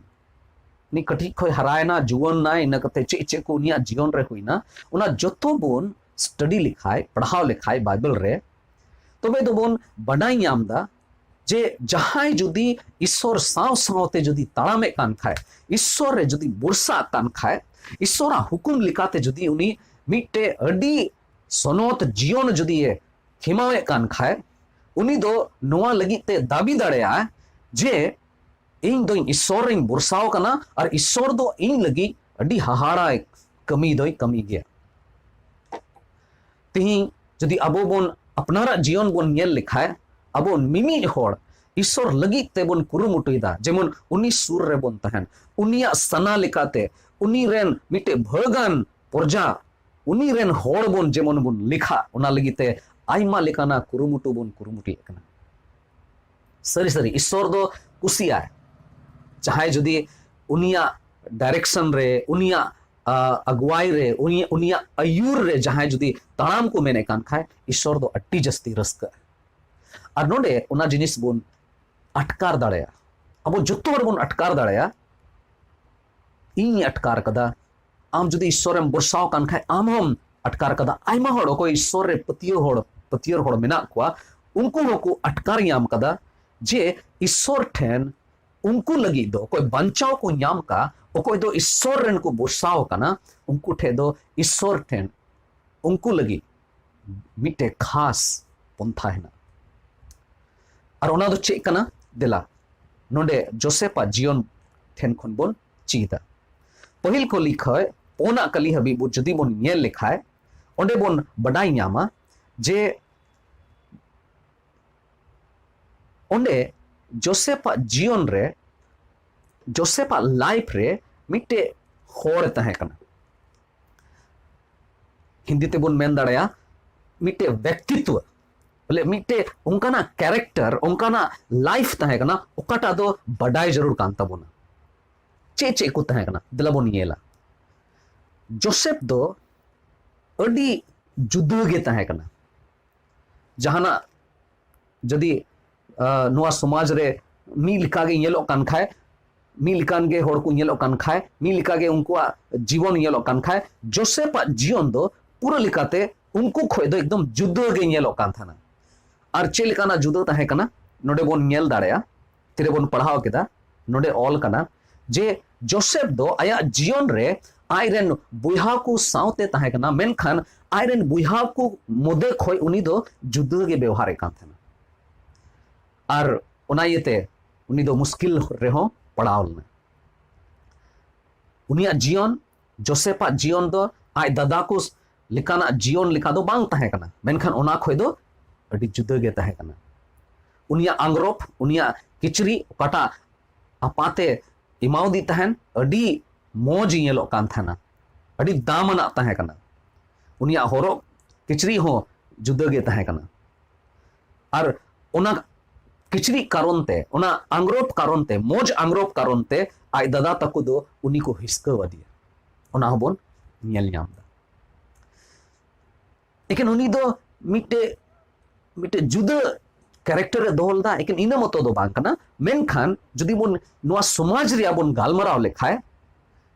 ᱩᱱᱤ ᱠᱟᱹᱴᱤᱡ ᱠᱷᱚᱱ ᱦᱟᱨᱟᱭᱮᱱᱟ, ᱡᱩᱣᱟᱹᱱ ᱱᱟᱭ, ᱤᱱᱟᱹ ᱠᱟᱛᱮ ᱪᱮᱫ ᱪᱮᱫ ᱠᱚ ᱩᱱᱤᱭᱟᱜ ᱡᱤᱭᱚᱱ ᱨᱮ ᱦᱩᱭᱱᱟ, ᱚᱱᱟ ᱡᱚᱛᱚ ᱵᱚᱱ ᱥᱴᱟᱰᱤ ᱞᱮᱠᱷᱟᱡ, ᱯᱟᱲᱦᱟᱣ ᱞᱮᱠᱷᱟᱡ ᱵᱟᱭᱵᱮᱞ ᱨᱮ, ᱛᱚᱵᱮ ᱫᱚᱵᱚᱱ ᱵᱟᱰᱟᱭ ᱧᱟᱢ ᱮᱫᱟ ᱡᱮ ᱡᱟᱦᱟᱸᱭ ᱡᱩᱫᱤ ᱤᱥᱥᱚᱨ ᱥᱟᱶ ᱥᱟᱶᱛᱮ ᱡᱩᱫᱤ ᱛᱟᱲᱟᱢᱮᱫ ᱠᱟᱱ ᱠᱷᱟᱡ, ᱤᱥᱥᱚᱨ ᱨᱮ ᱡᱩᱫᱤ ᱵᱷᱚᱨᱥᱟᱜ ᱠᱟᱱ ᱠᱷᱟᱡ, ᱤᱥᱥᱚᱨᱟᱜ ᱦᱩᱠᱩᱢ ᱞᱮᱠᱟᱛᱮ ᱡᱩᱫᱤ ᱩᱱᱤ ᱢᱤᱫᱴᱮᱡ ᱟᱹᱰᱤ ᱥᱚᱱᱚᱛ ᱡᱤᱭᱚᱱ ᱡᱩᱫᱤ ᱮ ᱠᱷᱮᱢᱟᱣᱮᱫ ᱠᱟᱱ ᱠᱷᱟᱡ, ᱩᱱᱤ ᱫᱚ ᱱᱚᱣᱟ ᱞᱟᱹᱜᱤᱫ ᱛᱮ ᱫᱟᱹᱵᱤ ᱫᱟᱲᱮᱭᱟᱜᱼᱟ ᱡᱮ ᱤᱧ ᱫᱚᱧ ᱤᱥᱥᱚᱨ ᱨᱮᱧ ᱵᱷᱚᱨᱥᱟᱣ ᱠᱟᱱᱟ ᱟᱨ ᱤᱥᱥᱚᱨ ᱫᱚ ᱤᱧ ᱞᱟᱹᱜᱤᱫ ᱟᱹᱰᱤ ᱦᱟᱦᱟᱲᱟᱭ ᱠᱟᱹᱢᱤ ᱫᱚᱭ ᱠᱟᱹᱢᱤ ᱜᱮᱭᱟ᱾ ᱛᱤᱦᱤᱧ ᱡᱩᱫᱤ ᱟᱵᱚ ᱵᱚᱱ ᱟᱯᱱᱟᱨᱟᱜ ᱡᱤᱭᱚᱱ ᱵᱚᱱ ᱧᱮᱞ ᱞᱮᱠᱷᱟᱡ, ᱟᱵᱚ ᱢᱤᱢᱤᱫ ᱦᱚᱲ ᱤᱥᱥᱚᱨ ᱞᱟᱹᱜᱤᱫ ᱛᱮᱵᱚᱱ ᱠᱩᱨᱩᱢᱩᱴᱩᱭᱮᱫᱟ, ᱡᱮᱢᱚᱱ ᱩᱱᱤ ᱥᱩᱨ ᱨᱮᱵᱚᱱ ᱛᱟᱦᱮᱱ, ᱩᱱᱤᱭᱟᱜ ᱥᱟᱱᱟ ᱞᱮᱠᱟᱛᱮ, ᱩᱱᱤ ᱨᱮᱱ ᱢᱤᱫᱴᱮᱡ ᱵᱷᱟᱹᱜᱟᱱ ᱯᱨᱚᱡᱟ, ᱩᱱᱤ ᱨᱮᱱ ᱦᱚᱲ ᱵᱚᱱ ᱡᱮᱢᱚᱱ ᱵᱚᱱ ᱞᱮᱠᱷᱟ, ᱚᱱᱟ ᱞᱟᱹᱜᱤᱫ ᱛᱮ ᱟᱭᱢᱟ ᱞᱮᱠᱟᱱᱟᱜ ᱠᱩᱨᱩᱢᱩᱴᱩ ᱵᱚᱱ ᱠᱩᱨᱩᱢᱩᱴᱩᱭᱮᱫ ᱠᱟᱱᱟ᱾ ᱥᱟᱹᱨᱤ ᱥᱟᱹᱨᱤ ᱤᱥᱥᱚᱨ ᱫᱚ ᱠᱩᱥᱤᱭᱟᱭ, ᱡᱟᱦᱟᱸᱭ ᱡᱩᱫᱤ ᱩᱱᱤᱭᱟᱜ ᱰᱟᱭᱨᱮᱠᱥᱚᱱ ᱨᱮ, ᱩᱱᱤᱭᱟᱜ ᱟ, ᱟᱜᱩᱣᱟᱭ ᱨᱮ, ᱩᱱᱤ, ᱩᱱᱤᱭᱟᱜ ᱟᱹᱭᱩᱨ ᱨᱮ ᱡᱟᱦᱟᱸᱭ ᱡᱩᱫᱤ ᱛᱟᱲᱟᱢ ᱠᱚ ᱢᱮᱱᱮᱫ ᱠᱟᱱ ᱠᱷᱟᱡ, ᱤᱥᱥᱚᱨ ᱫᱚ ᱟᱹᱰᱤ ᱡᱟᱹᱥᱛᱤ ᱨᱟᱹᱥᱠᱟᱹᱜᱼᱟ᱾ ᱟᱨ ᱱᱚᱰᱮ ᱚᱱᱟ ᱡᱤᱱᱤᱥ ᱵᱚᱱ ᱟᱴᱠᱟᱨ ᱫᱟᱲᱮᱭᱟᱜᱼᱟ, ᱟᱵᱚ ᱡᱚᱛᱚ ᱦᱚᱲ ᱵᱚᱱ ᱟᱴᱠᱟᱨ ᱫᱟᱲᱮᱭᱟᱜᱼᱟ᱾ ᱤᱧ ᱟᱴᱠᱟᱨ ᱠᱟᱫᱟ, ᱟᱢ ᱡᱩᱫᱤ ᱤᱥᱥᱚᱨᱮᱢ ᱵᱷᱚᱨᱥᱟᱣ ᱠᱟᱱ ᱠᱷᱟᱡ, ᱟᱢ ᱦᱚᱸᱢ ᱟᱴᱠᱟᱨ ᱠᱟᱫᱟ᱾ ᱟᱭᱢᱟ ᱦᱚᱲ ᱚᱠᱚᱭ ᱤᱥᱥᱚᱨ ᱨᱮ ᱯᱟᱹᱛᱭᱟᱹᱣ ᱦᱚᱲ, ᱯᱟᱹᱛᱭᱟᱹᱣ ᱦᱚᱲ ᱢᱮᱱᱟᱜ ᱠᱚᱣᱟ, ᱩᱱᱠᱩ ᱦᱚᱸᱠᱚ ᱟᱴᱠᱟᱨ ᱧᱟᱢ ᱠᱟᱫᱟ ᱡᱮ ᱤᱥᱥᱚᱨ ᱴᱷᱮᱱ ᱩᱱᱠᱩ ᱞᱟᱹᱜᱤᱫ ᱫᱚ, ᱚᱠᱚᱭ ᱵᱟᱧᱪᱟᱣ ᱠᱚ ᱧᱟᱢ ᱠᱟᱜ, ᱚᱠᱚᱭ ᱫᱚ ᱤᱥᱥᱚᱨ ᱨᱮᱱ ᱠᱚ ᱵᱷᱚᱨᱥᱟᱣ ᱠᱟᱱᱟ, ᱩᱱᱠᱩ ᱴᱷᱮᱡ ᱫᱚ ᱤᱥᱥᱚᱨ ᱴᱷᱮᱱ ᱩᱱᱠᱩ ᱞᱟᱹᱜᱤᱫ ᱢᱤᱫᱴᱮᱡ ᱠᱷᱟᱥ ᱯᱚᱱᱛᱷᱟ ᱦᱮᱱᱟᱜᱼᱟ᱾ ᱟᱨ ᱚᱱᱟ ᱫᱚ ᱪᱮᱫ ᱠᱟᱱᱟ? ᱫᱮᱞᱟ, ᱱᱚᱰᱮ ᱡᱳᱥᱮᱯᱟᱜ ᱡᱤᱭᱚᱱ ᱴᱷᱮᱱ ᱠᱷᱚᱱ ᱵᱚᱱ ᱪᱮᱫᱟ᱾ ᱯᱟᱹᱦᱤᱞ ᱠᱷᱚᱱ ᱞᱮᱠᱷᱚᱡ ᱯᱳᱱᱟᱜ ᱠᱟᱹᱞᱤ ᱦᱟᱹᱵᱤᱡ ᱵᱚ ᱡᱩᱫᱤ ᱵᱚᱱ ᱧᱮᱞ ᱞᱮᱠᱷᱟᱡ, ᱚᱸᱰᱮ ᱵᱚᱱ ᱵᱟᱰᱟᱭ ᱧᱟᱢᱟ ᱡᱮ ᱚᱸᱰᱮ ᱡᱳᱥᱮᱯᱟᱜ ᱡᱤᱭᱚᱱ ᱨᱮ, ᱡᱳᱥᱮᱯᱟᱜ ᱞᱟᱭᱤᱯᱷ ᱨᱮ ᱢᱤᱫᱴᱮᱡ ᱦᱚᱲ ᱛᱟᱦᱮᱸ ᱠᱟᱱᱟ᱾ ᱦᱤᱱᱫᱤ ᱛᱮᱵᱚᱱ ᱢᱮᱱ ᱫᱟᱲᱮᱭᱟᱜᱼᱟ ᱢᱤᱫᱴᱮᱡ ᱵᱮᱠᱛᱤᱛᱣᱚ, ᱵᱚᱞᱮ ᱢᱤᱫᱴᱮᱡ ᱚᱱᱠᱟᱱᱟᱜ ᱠᱮᱨᱮᱠᱴᱟᱨ, ᱚᱱᱠᱟᱱᱟᱜ ᱞᱟᱭᱤᱯᱷ ᱛᱟᱦᱮᱸ ᱠᱟᱱᱟ, ᱚᱠᱟᱴᱟᱜ ᱫᱚ ᱵᱟᱰᱟᱭ ᱡᱟᱹᱨᱩᱲ ᱠᱟᱱ ᱛᱟᱵᱚᱱᱟ᱾ ᱪᱮᱫ ᱪᱮᱫ ᱠᱚ ᱛᱟᱦᱮᱸ ᱠᱟᱱᱟ? ᱫᱮᱞᱟ ᱵᱚᱱ ᱧᱮᱞᱟ᱾ ᱡᱳᱥᱮᱯ ᱫᱚ ᱟᱹᱰᱤ ᱡᱩᱫᱟᱹ ᱜᱮ ᱛᱟᱦᱮᱸ ᱠᱟᱱᱟ᱾ ᱡᱟᱦᱟᱱᱟᱜ ᱡᱩᱫᱤ, ᱟ, ᱱᱚᱣᱟ ᱥᱚᱢᱟᱡᱽ ᱨᱮ ᱢᱤᱫ ᱞᱮᱠᱟ ᱜᱮ ᱧᱮᱞᱚᱜ ᱠᱟᱱ ᱠᱷᱟᱡ, ᱢᱤᱫ ᱞᱮᱠᱟᱱ ᱜᱮ ᱦᱚᱲ ᱠᱚ ᱧᱮᱞᱚᱜ ᱠᱟᱱ ᱠᱷᱟᱡ, ᱢᱤᱫ ᱞᱮᱠᱟ ᱜᱮ ᱩᱱᱠᱩᱣᱟᱜ ᱡᱤᱵᱚᱱ ᱧᱮᱞᱚᱜ ᱠᱟᱱ ᱠᱷᱟᱡ, ᱡᱳᱥᱮᱯᱟᱜ ᱡᱤᱭᱚᱱ ᱫᱚ ᱯᱩᱨᱟᱹ ᱞᱮᱠᱟᱛᱮ ᱩᱱᱠᱩ ᱠᱷᱚᱡ ᱫᱚ ᱮᱠᱫᱚᱢ ᱡᱩᱫᱟᱹ ᱜᱮ ᱧᱮᱞᱚᱜ ᱠᱟᱱ ᱛᱟᱦᱮᱱᱟ᱾ ᱟᱨ ᱪᱮᱫ ᱞᱮᱠᱟᱱᱟᱜ ᱡᱩᱫᱟᱹ ᱛᱟᱦᱮᱸ ᱠᱟᱱᱟ? ᱱᱚᱰᱮ ᱵᱚᱱ ᱧᱮᱞ ᱫᱟᱲᱮᱭᱟᱜᱼᱟ, ᱛᱤᱨᱮᱵᱚᱱ ᱯᱟᱲᱦᱟᱣ ᱠᱮᱫᱟ, ᱱᱚᱰᱮ ᱚᱞ ᱠᱟᱱᱟ ᱡᱮ ᱡᱳᱥᱮᱯ ᱫᱚ ᱟᱭᱟᱜ ᱡᱤᱭᱚᱱ ᱨᱮ ᱟᱡᱨᱮᱱ ᱵᱚᱭᱦᱟ ᱠᱚ ᱥᱟᱶᱛᱮ ᱛᱟᱦᱮᱸ ᱠᱟᱱᱟ, ᱢᱮᱱᱠᱷᱟᱱ ᱟᱡᱨᱮᱱ ᱵᱚᱭᱦᱟ ᱠᱚ ᱢᱚᱫᱽᱫᱷᱮ ᱠᱷᱚᱱ ᱩᱱᱤ ᱫᱚ ᱡᱩᱫᱟᱹ ᱜᱮ ᱵᱮᱣᱦᱟᱨᱮᱫ ᱠᱟᱱ ᱛᱟᱦᱮᱱᱟ᱾ ᱟᱨ ᱚᱱᱟ ᱤᱭᱟᱹᱛᱮ ᱩᱱᱤ ᱫᱚ ᱢᱩᱥᱠᱤᱞ ᱨᱮᱦᱚᱸ ᱯᱟᱲᱟᱣ ᱞᱮᱱᱟ᱾ ᱩᱱᱤᱭᱟᱜ ᱡᱤᱭᱚᱱ, ᱡᱳᱥᱮᱯᱟᱜ ᱡᱤᱭᱚᱱ ᱫᱚ ᱟᱡ ᱫᱟᱫᱟ ᱠᱚ ᱞᱮᱠᱟᱱᱟᱜ ᱡᱤᱭᱚᱱ ᱞᱮᱠᱟ ᱫᱚ ᱵᱟᱝ ᱛᱟᱦᱮᱸ ᱠᱟᱱᱟ, ᱢᱮᱱᱠᱷᱟᱱ ᱚᱱᱟ ᱠᱷᱚᱱ ᱫᱚ ᱟᱹᱰᱤ ᱡᱩᱫᱟᱹ ᱜᱮ ᱛᱟᱦᱮᱸ ᱠᱟᱱᱟ᱾ ᱩᱱᱤᱭᱟᱜ ᱟᱝᱨᱚᱯ, ᱩᱱᱤᱭᱟᱜ ᱠᱤᱪᱨᱤᱡ, ᱚᱠᱟᱴᱟᱜ ᱟᱯᱟᱛᱮ ᱮᱢᱟᱣᱫᱤ ᱛᱟᱦᱮᱱ, ᱟᱹᱰᱤ ᱢᱚᱡᱽ ᱧᱮᱞᱚᱜ ᱠᱟᱱ ᱛᱟᱦᱮᱱᱟ, ᱟᱹᱰᱤ ᱫᱟᱢ ᱟᱱᱟᱜ ᱛᱟᱦᱮᱸ ᱠᱟᱱᱟ᱾ ᱩᱱᱤᱭᱟᱜ ᱦᱚᱨᱚᱜ ᱠᱤᱪᱨᱤᱡ ᱦᱚᱸ ᱡᱩᱫᱟᱹ ᱜᱮ ᱛᱟᱦᱮᱸ ᱠᱟᱱᱟ᱾ ᱟᱨ ᱚᱱᱟ ᱠᱤᱪᱨᱤᱡ ᱠᱟᱨᱚᱱ ᱛᱮ, ᱚᱱᱟ ᱟᱝᱨᱚᱯ ᱠᱟᱨᱚᱱ ᱛᱮ, ᱢᱚᱡᱽ ᱟᱝᱨᱚᱯ ᱠᱟᱨᱚᱱ ᱛᱮ ᱟᱡ ᱫᱟᱫᱟ ᱛᱟᱠᱚ ᱫᱚ ᱩᱱᱤ ᱠᱚ ᱦᱤᱥᱠᱟᱹᱣ ᱟᱫᱮᱭᱟ᱾ ᱚᱱᱟ ᱦᱚᱸᱵᱚᱱ ᱧᱮᱞ ᱧᱟᱢ ᱮᱫᱟ᱾ ᱮᱠᱮᱱ ᱩᱱᱤ ᱫᱚ ᱢᱤᱫᱴᱮᱡ, ᱢᱤᱫᱴᱮᱡ ᱡᱩᱫᱟᱹ ᱠᱮᱨᱮᱠᱴᱟᱨ ᱮ ᱫᱚᱦᱚ ᱞᱮᱫᱟ, ᱮᱠᱮᱱ ᱤᱱᱟᱹ ᱢᱚᱛᱚ ᱫᱚ ᱵᱟᱝ ᱠᱟᱱᱟ᱾ ᱢᱮᱱᱠᱷᱟᱱ ᱡᱩᱫᱤ ᱵᱚᱱ ᱱᱚᱣᱟ ᱥᱚᱢᱟᱡᱽ ᱨᱮᱭᱟᱜ ᱵᱚᱱ ᱜᱟᱞᱢᱟᱨᱟᱣ ᱞᱮᱠᱷᱟᱡ,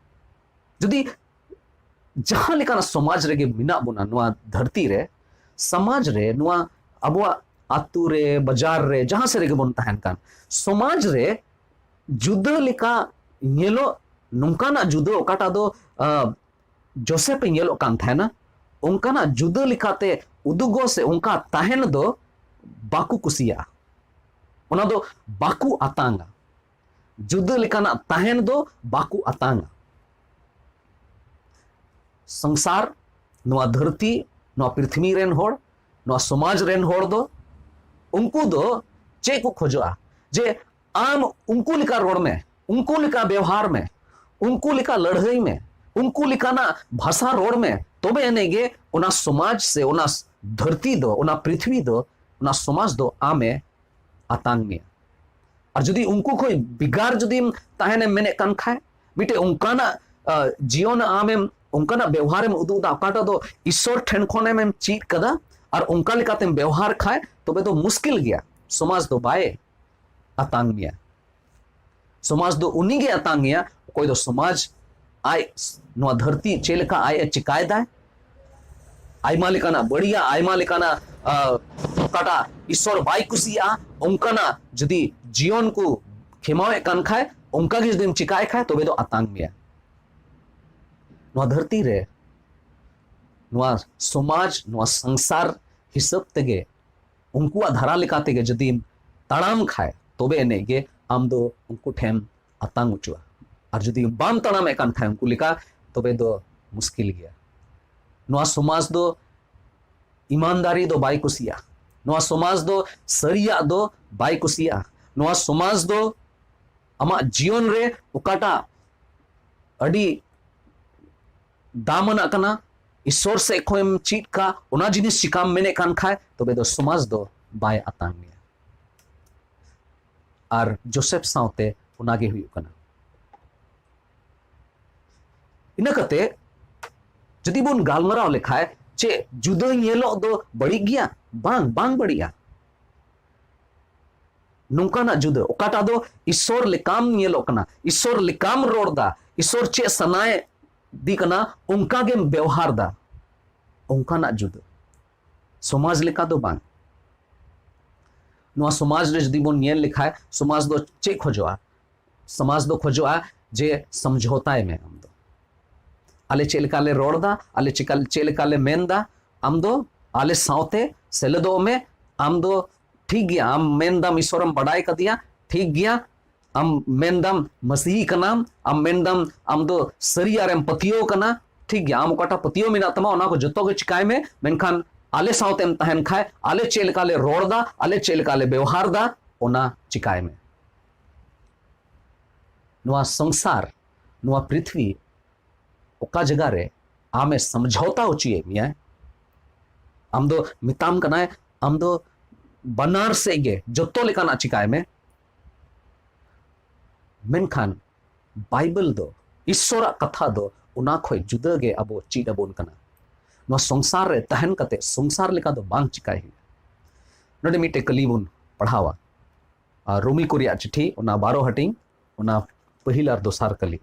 ᱡᱩᱫᱤ ᱡᱟᱦᱟᱸ ᱞᱮᱠᱟᱱᱟᱜ ᱥᱚᱢᱟᱡᱽ ᱨᱮᱜᱮ ᱢᱮᱱᱟᱜ ᱵᱚᱱᱟ ᱱᱚᱣᱟ ᱫᱷᱟᱹᱨᱛᱤ ᱨᱮ, ᱥᱚᱢᱟᱡᱽ ᱨᱮ, ᱱᱚᱣᱟ ᱟᱵᱚᱣᱟᱜ ᱟᱹᱛᱩ ᱨᱮ, ᱵᱟᱡᱟᱨ ᱨᱮ, ᱡᱟᱦᱟᱸ ᱥᱮᱫ ᱨᱮᱜᱮ ᱵᱚᱱ ᱛᱟᱦᱮᱱ ᱠᱟᱱ, ᱥᱚᱢᱟᱡᱽ ᱨᱮ ᱡᱩᱫᱟᱹ ᱞᱮᱠᱟ ᱧᱮᱞᱚᱜ, ᱱᱚᱝᱠᱟᱱᱟᱜ ᱡᱩᱫᱟᱹ ᱚᱠᱟᱴᱟᱜ ᱫᱚ, ᱟ, ᱡᱳᱥᱮᱯ ᱮ ᱧᱮᱞᱚᱜ ᱠᱟᱱ ᱛᱟᱦᱮᱱᱟ, ᱚᱱᱠᱟᱱᱟᱜ ᱡᱩᱫᱟᱹ ᱞᱮᱠᱟᱛᱮ ᱩᱫᱩᱜᱚᱜ ᱥᱮ ᱚᱱᱠᱟ ᱛᱟᱦᱮᱱ ᱫᱚ ᱵᱟᱠᱚ ᱠᱩᱥᱤᱭᱟᱜᱼᱟ, ᱚᱱᱟ ᱫᱚ ᱵᱟᱠᱚ ᱟᱛᱟᱝᱟ᱾ ᱡᱩᱫᱟᱹ ᱞᱮᱠᱟᱱᱟᱜ ᱛᱟᱦᱮᱱ ᱫᱚ ᱵᱟᱠᱚ ᱟᱛᱟᱝᱟ᱾ ᱥᱚᱝᱥᱟᱨ, ᱱᱚᱣᱟ ᱫᱷᱟᱹᱨᱛᱤ, ᱱᱚᱣᱟ ᱯᱨᱤᱛᱷᱤᱵᱤ ᱨᱮᱱ ᱦᱚᱲ, ᱱᱚᱣᱟ ᱥᱚᱢᱟᱡᱽ ᱨᱮᱱ ᱦᱚᱲ ᱫᱚ, ᱩᱱᱠᱩ ᱫᱚ ᱪᱮᱫ ᱠᱚ ᱠᱷᱚᱡᱚᱜᱼᱟ? ᱡᱮ ᱟᱢ ᱩᱱᱠᱩ ᱞᱮᱠᱟ ᱨᱚᱲ ᱢᱮ, ᱩᱱᱠᱩ ᱞᱮᱠᱟ ᱵᱮᱣᱦᱟᱨ ᱢᱮ, ᱩᱱᱠᱩ ᱞᱮᱠᱟ ᱞᱟᱹᱲᱦᱟᱹᱭ ᱢᱮ, ᱩᱱᱠᱩ ᱞᱮᱠᱟᱱᱟᱜ ᱵᱷᱟᱥᱟ ᱨᱚᱲ ᱢᱮ, ᱛᱚᱵᱮ ᱮᱱᱮ ᱜᱮ ᱚᱱᱟ ᱥᱚᱢᱟᱡᱽ ᱥᱮ ᱚᱱᱟ ᱫᱷᱟᱹᱨᱛᱤ ᱫᱚ, ᱚᱱᱟ ᱯᱨᱤᱛᱷᱤᱵᱤ ᱫᱚ, ᱚᱱᱟ ᱥᱚᱢᱟᱡᱽ ᱫᱚ ᱟᱢᱮ ᱟᱛᱟᱝ ᱢᱮᱭᱟ᱾ ᱟᱨ ᱡᱩᱫᱤ ᱩᱱᱠᱩ ᱠᱷᱚᱱ ᱵᱷᱮᱜᱟᱨ ᱡᱩᱫᱤᱢ ᱛᱟᱦᱮᱱᱮᱢ ᱢᱮᱱᱮᱫ ᱠᱟᱱ ᱠᱷᱟᱡ, ᱢᱤᱫᱴᱮᱡ ᱚᱱᱠᱟᱱᱟᱜ, ᱟ, ᱡᱤᱭᱚᱱ ᱟᱢᱮᱢ, ᱚᱱᱠᱟᱱᱟᱜ ᱵᱮᱣᱦᱟᱨᱮᱢ ᱩᱫᱩᱜ ᱮᱫᱟ, ᱚᱠᱟᱴᱟᱜ ᱫᱚ ᱤᱥᱥᱚᱨ ᱴᱷᱮᱱ ᱠᱷᱚᱱᱮᱢ ᱮᱢ ᱪᱮᱫ ᱠᱟᱫᱟ, ᱟᱨ ᱚᱱᱠᱟ ᱞᱮᱠᱟᱛᱮᱢ ᱵᱮᱣᱦᱟᱨ ᱠᱷᱟᱡ, ᱛᱚᱵᱮ ᱫᱚ ᱢᱩᱥᱠᱤᱞ ᱜᱮᱭᱟ, ᱥᱚᱢᱟᱡᱽ ᱫᱚ ᱵᱟᱭ ᱟᱛᱟᱝ ᱢᱮᱭᱟ᱾ ᱥᱚᱢᱟᱡᱽ ᱫᱚ ᱩᱱᱤ ᱜᱮ ᱟᱛᱟᱝ ᱮᱭᱟ, ᱚᱠᱚᱭ ᱫᱚ ᱥᱚᱢᱟᱡᱽ ᱟᱡ ᱱᱚᱣᱟ ᱫᱷᱟᱹᱨᱛᱤ ᱪᱮᱫ ᱞᱮᱠᱟ ᱟᱡ ᱮ ᱪᱤᱠᱟᱭᱮᱫᱟᱭ, ᱟᱭᱢᱟ ᱞᱮᱠᱟᱱᱟᱜ ᱵᱟᱹᱲᱤᱡᱟᱜ, ᱟᱭᱢᱟ ᱞᱮᱠᱟᱱᱟᱜ ᱟᱸ, ᱚᱠᱟᱴᱟᱜ ᱤᱥᱚᱨ ᱵᱟᱭ ᱠᱩᱥᱤᱭᱟᱜᱼᱟ, ᱚᱱᱠᱟᱱᱟᱜ ᱡᱩᱫᱤ ᱡᱤᱭᱚᱱ ᱠᱚ ᱠᱷᱮᱢᱟᱣᱮᱫ ᱠᱟᱱ ᱠᱷᱟᱡ, ᱚᱱᱠᱟ ᱜᱮ ᱡᱩᱫᱤᱢ ᱪᱤᱠᱟᱭ ᱠᱷᱟᱡ, ᱛᱚᱵᱮ ᱫᱚ ᱟᱛᱟᱝ ᱢᱮᱭᱟ᱾ ᱱᱚᱣᱟ ᱫᱷᱟᱹᱨᱛᱤ ᱨᱮ ᱱᱚᱣᱟ ᱥᱚᱢᱟᱡᱽ, ᱱᱚᱣᱟ ᱥᱚᱝᱥᱟᱨ ᱦᱤᱥᱟᱹᱵ ᱛᱮᱜᱮ, ᱩᱱᱠᱩᱣᱟᱜ ᱫᱷᱟᱨᱟ ᱞᱮᱠᱟ ᱛᱮᱜᱮ ᱡᱩᱫᱤᱢ ᱛᱟᱲᱟᱢ ᱠᱷᱟᱡ, ᱛᱚᱵᱮ ᱮᱱᱮᱡ ᱜᱮ ᱟᱢ ᱫᱚ ᱩᱱᱠᱩ ᱴᱷᱮᱱ ᱟᱛᱟᱝ ᱚᱪᱚᱜᱼᱟ᱾ ᱟᱨ ᱡᱩᱫᱤ ᱵᱟᱢ ᱛᱟᱲᱟᱢᱮᱫ ᱠᱟᱱ ᱠᱷᱟᱡ ᱩᱱᱠᱩ ᱞᱮᱠᱟ, ᱛᱚᱵᱮ ᱫᱚ ᱢᱩᱥᱠᱤᱞ ᱜᱮᱭᱟ᱾ ᱱᱚᱣᱟ ᱥᱚᱢᱟᱡᱽ ᱫᱚ ᱤᱢᱟᱱᱫᱟᱨᱤ ᱫᱚ ᱵᱟᱭ ᱠᱩᱥᱤᱭᱟᱜᱼᱟ᱾ ᱱᱚᱣᱟ ᱥᱚᱢᱟᱡᱽ ᱫᱚ ᱥᱟᱹᱨᱤᱭᱟᱜ ᱫᱚ ᱵᱟᱭ ᱠᱩᱥᱤᱭᱟᱜᱼᱟ᱾ ᱱᱚᱣᱟ ᱥᱚᱢᱟᱡᱽ ᱫᱚ ᱟᱢᱟᱜ ᱡᱤᱭᱚᱱ ᱨᱮ ᱚᱠᱟᱴᱟᱜ ᱟᱹᱰᱤ ᱫᱟᱢ ᱟᱱᱟᱜ ᱠᱟᱱᱟ, ᱤᱥᱚᱨ ᱥᱮᱫ ᱠᱷᱚᱱ ᱮᱢ ᱪᱮᱫ ᱠᱟ, ᱚᱱᱟ ᱡᱤᱱᱤᱥ ᱪᱤᱠᱟᱢ ᱢᱮᱱᱮᱫ ᱠᱟᱱ ᱠᱷᱟᱡ, ᱛᱚᱵᱮ ᱫᱚ ᱥᱚᱢᱟᱡᱽ ᱫᱚ ᱵᱟᱭ ᱟᱛᱟᱝ ᱢᱮᱭᱟ᱾ ᱟᱨ ᱡᱳᱥᱮᱯ ᱥᱟᱶᱛᱮ ᱚᱱᱟᱜᱮ ᱦᱩᱭᱩᱜ ᱠᱟᱱᱟ᱾ ᱤᱱᱟᱹ ᱠᱟᱛᱮ ᱡᱩᱫᱤ ᱵᱚᱱ ᱜᱟᱞᱢᱟᱨᱟᱣ ᱞᱮᱠᱷᱟᱡ, ᱪᱮᱫ ᱡᱩᱫᱟᱹ ᱧᱮᱞᱚᱜ ᱫᱚ ᱵᱟᱹᱲᱤᱡ ᱜᱮᱭᱟ? ᱵᱟᱝ, ᱵᱟᱝ ᱵᱟᱹᱲᱤᱡᱼᱟ᱾ ᱱᱚᱝᱠᱟᱱᱟᱜ ᱡᱩᱫᱟᱹ, ᱚᱠᱟᱴᱟᱜ ᱫᱚ ᱤᱥᱚᱨ ᱞᱮᱠᱟᱢ ᱧᱮᱞᱚᱜ ᱠᱟᱱᱟ, ᱤᱥᱚᱨ ᱞᱮᱠᱟᱢ ᱨᱚᱲ ᱫᱟ, ᱤᱥᱚᱨ ᱪᱮᱫ ᱥᱟᱱᱟᱭᱮᱫᱤ ᱠᱟᱱᱟ, ᱚᱱᱠᱟ ᱜᱮᱢ ᱵᱮᱣᱦᱟᱨ ᱫᱟ, ᱚᱱᱠᱟᱱᱟᱜ ᱡᱩᱫᱟᱹ᱾ ᱥᱚᱢᱟᱡᱽ ᱞᱮᱠᱟ ᱫᱚ ᱵᱟᱝ᱾ ᱱᱚᱣᱟ ᱥᱚᱢᱟᱡᱽ ᱨᱮ ᱡᱩᱫᱤ ᱵᱚᱱ ᱧᱮᱞ ᱞᱮᱠᱷᱟᱡ, ᱥᱚᱢᱟᱡᱽ ᱫᱚ ᱪᱮᱫ ᱠᱷᱚᱡᱚᱜᱼᱟ? ᱥᱚᱢᱟᱡᱽ ᱫᱚ ᱠᱷᱚᱡᱚᱜᱼᱟ ᱡᱮ ᱥᱚᱢᱡᱷᱚᱛᱟᱭ ᱢᱮ ᱟᱢ ᱫᱚ᱾ ᱟᱞᱮ ᱪᱮᱫ ᱞᱮᱠᱟ ᱞᱮ ᱨᱚᱲ ᱫᱟ, ᱟᱞᱮ ᱪᱮᱠᱟ, ᱪᱮᱫ ᱞᱮᱠᱟ ᱞᱮ ᱢᱮᱱ ᱫᱟ, ᱟᱢ ᱫᱚ ᱟᱞᱮ ᱥᱟᱶᱛᱮ ᱥᱮᱞᱮᱫᱚᱜ ᱢᱮ᱾ ᱟᱢ ᱫᱚ ᱴᱷᱤᱠ ᱜᱮᱭᱟ, ᱟᱢ ᱢᱮᱱ ᱫᱟᱢ ᱤᱥᱚᱨᱮᱢ ᱵᱟᱰᱟᱭ ᱠᱟᱫᱮᱭᱟ, ᱴᱷᱤᱠ ᱜᱮᱭᱟ, ᱟᱢ ᱢᱮᱱ ᱫᱟᱢ ᱢᱟᱹᱥᱤᱦᱤ ᱠᱟᱱᱟᱢ, ᱟᱢ ᱢᱮᱱ ᱫᱟᱢ ᱟᱢ ᱫᱚ ᱥᱟᱹᱨᱤᱭᱟᱜ ᱨᱮᱢ ᱯᱟᱹᱛᱭᱟᱹᱣ ᱠᱟᱱᱟ, ᱴᱷᱤᱠ ᱜᱮᱭᱟ, ᱟᱢ ᱚᱠᱟᱴᱟᱜ ᱯᱟᱹᱛᱭᱟᱹᱣ ᱢᱮᱱᱟᱜ ᱛᱟᱢᱟ ᱚᱱᱟ ᱠᱚ ᱡᱚᱛᱚ ᱜᱮ ᱪᱤᱠᱟᱭ ᱢᱮ, ᱢᱮᱱᱠᱷᱟᱱ ᱟᱞᱮ ᱥᱟᱶᱛᱮᱢ ᱛᱟᱦᱮᱱ ᱠᱷᱟᱡ ᱟᱞᱮ ᱪᱮᱫ ᱞᱮᱠᱟ ᱞᱮ ᱨᱚᱲ ᱫᱟ, ᱟᱞᱮ ᱪᱮᱫ ᱞᱮᱠᱟ ᱞᱮ ᱵᱮᱣᱦᱟᱨ ᱫᱟ, ᱚᱱᱟ ᱪᱤᱠᱟᱭ ᱢᱮ᱾ ᱱᱚᱣᱟ ᱥᱚᱝᱥᱟᱨ, ᱱᱚᱣᱟ ᱯᱨᱤᱛᱷᱤᱵᱤ ᱚᱠᱟ ᱡᱟᱭᱜᱟ ᱨᱮ ᱟᱢᱮ ᱥᱚᱢᱡᱷᱚᱛᱟ ᱦᱚᱪᱚᱭᱮᱫ ᱢᱮᱭᱟ, ᱟᱢ ᱫᱚ ᱢᱮᱛᱟᱢ ᱠᱟᱱᱟᱭ, ᱟᱢ ᱫᱚ ᱵᱟᱱᱟᱨ ᱥᱮᱫ ᱜᱮ ᱡᱚᱛᱚ ᱞᱮᱠᱟᱱᱟᱜ ᱪᱤᱠᱟᱭ ᱢᱮ, ᱢᱮᱱᱠᱷᱟᱱ ᱵᱟᱭᱵᱮᱞ ᱫᱚ, ᱤᱥᱥᱚᱨᱟᱜ ᱠᱟᱛᱷᱟ ᱫᱚ ᱚᱱᱟ ᱠᱷᱚᱡ ᱡᱩᱫᱟᱹ ᱜᱮ ᱟᱵᱚ ᱪᱮᱫ ᱟᱵᱚᱱ ᱠᱟᱱᱟ᱾ ᱱᱚᱣᱟ ᱥᱚᱝᱥᱟᱨ ᱨᱮ ᱛᱟᱦᱮᱱ ᱠᱟᱛᱮ ᱥᱚᱝᱥᱟᱨ ᱞᱮᱠᱟ ᱫᱚ ᱵᱟᱝ ᱪᱤᱠᱟᱭ ᱦᱩᱭᱩᱜᱼᱟ᱾ ᱱᱚᱰᱮ ᱢᱤᱫᱴᱮᱡ ᱠᱟᱹᱞᱤ ᱵᱚᱱ ᱯᱟᱲᱦᱟᱣᱟ, ᱟᱨ ᱨᱳᱢᱤ ᱠᱚ ᱨᱮᱭᱟᱜ ᱪᱤᱴᱷᱤ, ᱚᱱᱟ ᱵᱟᱨᱚ ᱦᱟᱹᱴᱤᱧ, ᱚᱱᱟ ᱯᱟᱹᱦᱤᱞ ᱟᱨ ᱫᱚᱥᱟᱨ ᱠᱟᱹᱞᱤ᱾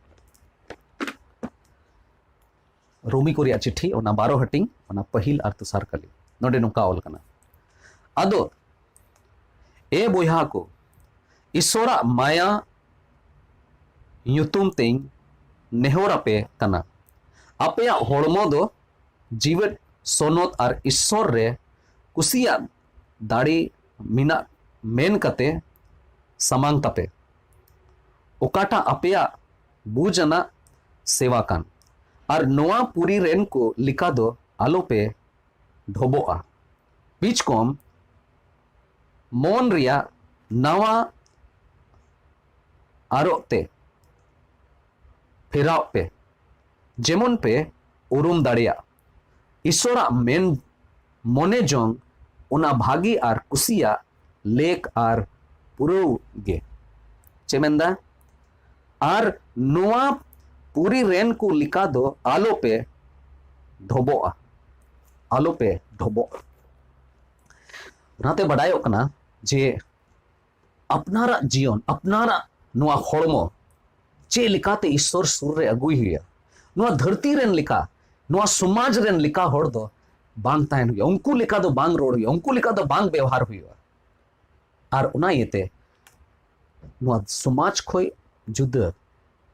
ᱨᱳᱢᱤ ᱠᱚ ᱨᱮᱭᱟᱜ ᱪᱤᱴᱷᱤ, ᱚᱱᱟ ᱵᱟᱨᱚ ᱦᱟᱹᱴᱤᱧ, ᱚᱱᱟ ᱯᱟᱹᱦᱤᱞ ᱟᱨ ᱛᱮᱥᱟᱨ ᱠᱟᱹᱞᱤ᱾ ᱱᱚᱰᱮ ᱱᱚᱝᱠᱟ ᱚᱞ ᱠᱟᱱᱟ, ᱟᱫᱚ ᱮ ᱵᱚᱭᱦᱟ ᱠᱚ, ᱤᱥᱚᱨᱟᱜ ᱢᱟᱭᱟ ᱧᱩᱛᱩᱢ ᱛᱮᱧ ᱱᱮᱦᱚᱨ ᱟᱯᱮ ᱠᱟᱱᱟ, ᱟᱯᱮᱭᱟᱜ ᱦᱚᱲᱢᱚ ᱫᱚ ᱡᱤᱣᱮᱫ ᱥᱚᱱᱚᱛ ᱟᱨ ᱤᱥᱚᱨ ᱨᱮ ᱠᱩᱥᱤᱭᱟᱜ ᱫᱟᱲᱮ ᱢᱮᱱᱟᱜ ᱢᱮᱱ ᱠᱟᱛᱮ ᱥᱟᱢᱟᱝ ᱛᱟᱯᱮ, ᱚᱠᱟᱴᱟᱜ ᱟᱯᱮᱭᱟᱜ ᱵᱩᱡᱽ ᱟᱱᱟᱜ ᱥᱮᱣᱟ ᱠᱟᱱ᱾ ᱟᱨ ᱱᱚᱣᱟ ᱯᱩᱨᱤ ᱨᱮᱱ ᱠᱚ ᱞᱮᱠᱟ ᱫᱚ ᱟᱞᱚᱯᱮ ᱰᱷᱚᱵᱚᱜᱼᱟ᱾ ᱵᱤᱪᱠᱚᱢ ᱢᱚᱱ ᱨᱮᱭᱟᱜ ᱱᱟᱣᱟ ᱟᱨᱚᱜ ᱛᱮ ᱯᱷᱮᱨᱟᱣ ᱯᱮ, ᱡᱮᱢᱚᱱ ᱯᱮ ᱩᱨᱩᱢ ᱫᱟᱲᱮᱭᱟᱜ ᱤᱥᱚᱨᱟᱜ ᱢᱮᱱ ᱢᱚᱱᱮ ᱡᱚᱝ ᱚᱱᱟ ᱵᱷᱟᱹᱜᱤ ᱟᱨ ᱠᱩᱥᱤᱭᱟᱜ ᱞᱮᱠ ᱟᱨ ᱯᱩᱨᱟᱹᱣ ᱜᱮ᱾ ᱪᱮᱫ ᱢᱮᱱᱫᱟ? ᱟᱨ ᱱᱚᱣᱟ ᱯᱩᱨᱤ ᱨᱮᱱ ᱠᱚ ᱞᱮᱠᱟ ᱫᱚ ᱟᱞᱚᱯᱮ ᱰᱷᱚᱵᱚᱜᱼᱟ, ᱟᱞᱚᱯᱮ ᱰᱷᱚᱵᱚᱜᱼᱟ᱾ ᱚᱱᱟᱛᱮ ᱵᱟᱰᱟᱭᱚᱜ ᱠᱟᱱᱟ ᱡᱮ ᱟᱯᱱᱟᱨᱟᱜ ᱡᱤᱭᱚᱱ, ᱟᱯᱱᱟᱨᱟᱜ ᱱᱚᱣᱟ ᱦᱚᱲᱢᱚ ᱪᱮᱫ ᱞᱮᱠᱟᱛᱮ ᱤᱥᱥᱚᱨ ᱥᱩᱨ ᱨᱮ ᱟᱹᱜᱩᱭ ᱦᱩᱭᱩᱜᱼᱟ, ᱱᱚᱣᱟ ᱫᱷᱟᱹᱨᱛᱤ ᱨᱮᱱ ᱞᱮᱠᱟ, ᱱᱚᱣᱟ ᱥᱚᱢᱟᱡᱽ ᱨᱮᱱ ᱞᱮᱠᱟ ᱦᱚᱲ ᱫᱚ ᱵᱟᱝ ᱛᱟᱦᱮᱱ ᱦᱩᱭᱩᱜᱼᱟ, ᱩᱱᱠᱩ ᱞᱮᱠᱟ ᱫᱚ ᱵᱟᱝ ᱨᱚᱲ ᱦᱩᱭᱩᱜᱼᱟ, ᱩᱱᱠᱩ ᱞᱮᱠᱟ ᱫᱚ ᱵᱟᱝ ᱵᱮᱣᱦᱟᱨ ᱦᱩᱭᱩᱜᱼᱟ᱾ ᱟᱨ ᱚᱱᱟ ᱤᱭᱟᱹᱛᱮ ᱱᱚᱣᱟ ᱥᱚᱢᱟᱡᱽ ᱠᱷᱚᱱ ᱡᱩᱫᱟᱹ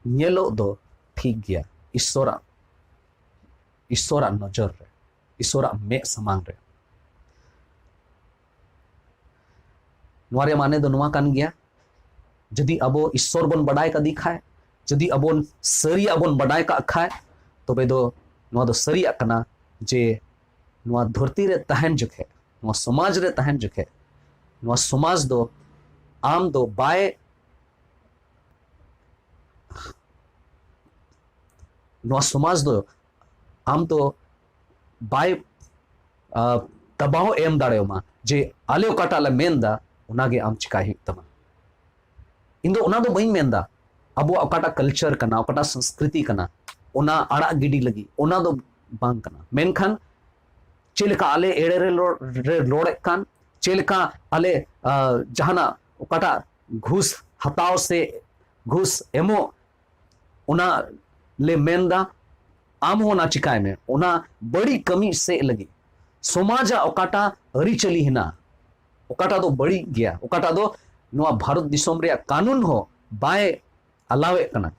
ᱧᱮᱞᱚᱜ ᱫᱚ ᱴᱷᱤᱠ ᱜᱮᱭᱟ, ᱤᱥᱥᱚᱨᱟᱜ, ᱤᱥᱥᱚᱨᱟᱜ ᱱᱚᱡᱚᱨ ᱨᱮ, ᱤᱥᱥᱚᱨᱟᱜ ᱢᱮᱫ ᱥᱟᱢᱟᱝ ᱨᱮ᱾ ᱱᱚᱣᱟ ᱨᱮᱭᱟᱜ ᱢᱟᱱᱮ ᱫᱚ ᱱᱚᱣᱟ ᱠᱟᱱ ᱜᱮᱭᱟ, ᱡᱩᱫᱤ ᱟᱵᱚ ᱤᱥᱥᱚᱨ ᱵᱚᱱ ᱵᱟᱰᱟᱭ ᱠᱟᱫᱮ ᱠᱷᱟᱡ, ᱡᱩᱫᱤ ᱟᱵᱚ ᱥᱟᱹᱨᱤᱭᱟᱜ ᱵᱚᱱ ᱵᱟᱰᱟᱭ ᱠᱟᱜ ᱠᱷᱟᱡ, ᱛᱚᱵᱮ ᱫᱚ ᱱᱚᱣᱟ ᱫᱚ ᱥᱟᱹᱨᱤᱭᱟᱜ ᱠᱟᱱᱟ ᱡᱮ ᱱᱚᱣᱟ ᱫᱷᱟᱹᱨᱛᱤ ᱨᱮ ᱛᱟᱦᱮᱱ ᱡᱚᱠᱷᱮᱡ, ᱱᱚᱣᱟ ᱥᱚᱢᱟᱡᱽ ᱨᱮ ᱛᱟᱦᱮᱱ ᱡᱚᱠᱷᱮᱡ, ᱱᱚᱣᱟ ᱥᱚᱢᱟᱡᱽ ᱫᱚ ᱟᱢ ᱫᱚ ᱵᱟᱭ, ᱱᱚᱣᱟ ᱥᱚᱢᱟᱡᱽ ᱫᱚ ᱟᱢ ᱫᱚ ᱵᱟᱭ, ᱟ, ᱫᱟᱵᱟᱣ ᱮᱢ ᱫᱟᱲᱮᱭᱟᱢᱟ ᱡᱮ ᱟᱞᱮ ᱚᱠᱟᱴᱟᱜ ᱞᱮ ᱢᱮᱱ ᱮᱫᱟ, ᱚᱱᱟᱜᱮ ᱟᱢ ᱪᱤᱠᱟᱭ ᱦᱩᱭᱩᱜ ᱛᱟᱢᱟ᱾ ᱤᱧ ᱫᱚ ᱚᱱᱟ ᱫᱚ ᱵᱟᱹᱧ ᱢᱮᱱᱫᱟ ᱟᱵᱚᱣᱟᱜ ᱚᱠᱟᱴᱟᱜ culture ᱠᱟᱱᱟ, ᱚᱠᱟᱴᱟᱜ ᱥᱚᱝᱥᱠᱨᱤᱛᱤ ᱠᱟᱱᱟ, ᱚᱱᱟ ᱟᱲᱟᱜ ᱜᱤᱰᱤ ᱞᱟᱹᱜᱤᱫ, ᱚᱱᱟ ᱫᱚ ᱵᱟᱝ ᱠᱟᱱᱟ᱾ ᱢᱮᱱᱠᱷᱟᱱ ᱪᱮᱫ ᱞᱮᱠᱟ ᱟᱞᱮ ᱮᱲᱮ ᱨᱮ ᱨᱚᱲ-, ᱨᱮ ᱨᱚᱲᱮᱫ ᱠᱟᱱ, ᱪᱮᱫ ᱞᱮᱠᱟ ᱟᱞᱮ, ᱟ, ᱡᱟᱦᱟᱱᱟᱜ ᱚᱠᱟᱴᱟᱜ ᱜᱷᱩᱥ ᱦᱟᱛᱟᱣ ᱥᱮ ᱜᱷᱩᱥ ᱮᱢᱚᱜ, ᱚᱱᱟ ᱞᱮ ᱢᱮᱱᱫᱟ, ᱟᱢ ᱦᱚᱸ ᱚᱱᱟ ᱪᱤᱠᱟᱭ ᱢᱮ, ᱚᱱᱟ ᱵᱟᱹᱲᱤᱡ ᱠᱟᱹᱢᱤ ᱥᱮᱫ ᱞᱟᱹᱜᱤᱫ᱾ ᱥᱚᱢᱟᱡᱟᱜ ᱚᱠᱟᱴᱟᱜ ᱟᱹᱨᱤᱪᱟᱹᱞᱤ ᱦᱮᱱᱟᱜᱼᱟ, ᱚᱠᱟᱴᱟᱜ ᱫᱚ ᱵᱟᱹᱲᱤᱡ ᱜᱮᱭᱟ, ᱚᱠᱟᱴᱟᱜ ᱫᱚ ᱱᱚᱣᱟ ᱵᱷᱟᱨᱚᱛ ᱫᱤᱥᱚᱢ ᱨᱮᱭᱟᱜ ᱠᱟᱹᱱᱩᱱ ᱦᱚᱸ ᱵᱟᱭ ᱟᱞᱟᱣᱮᱫ ᱠᱟᱱᱟ,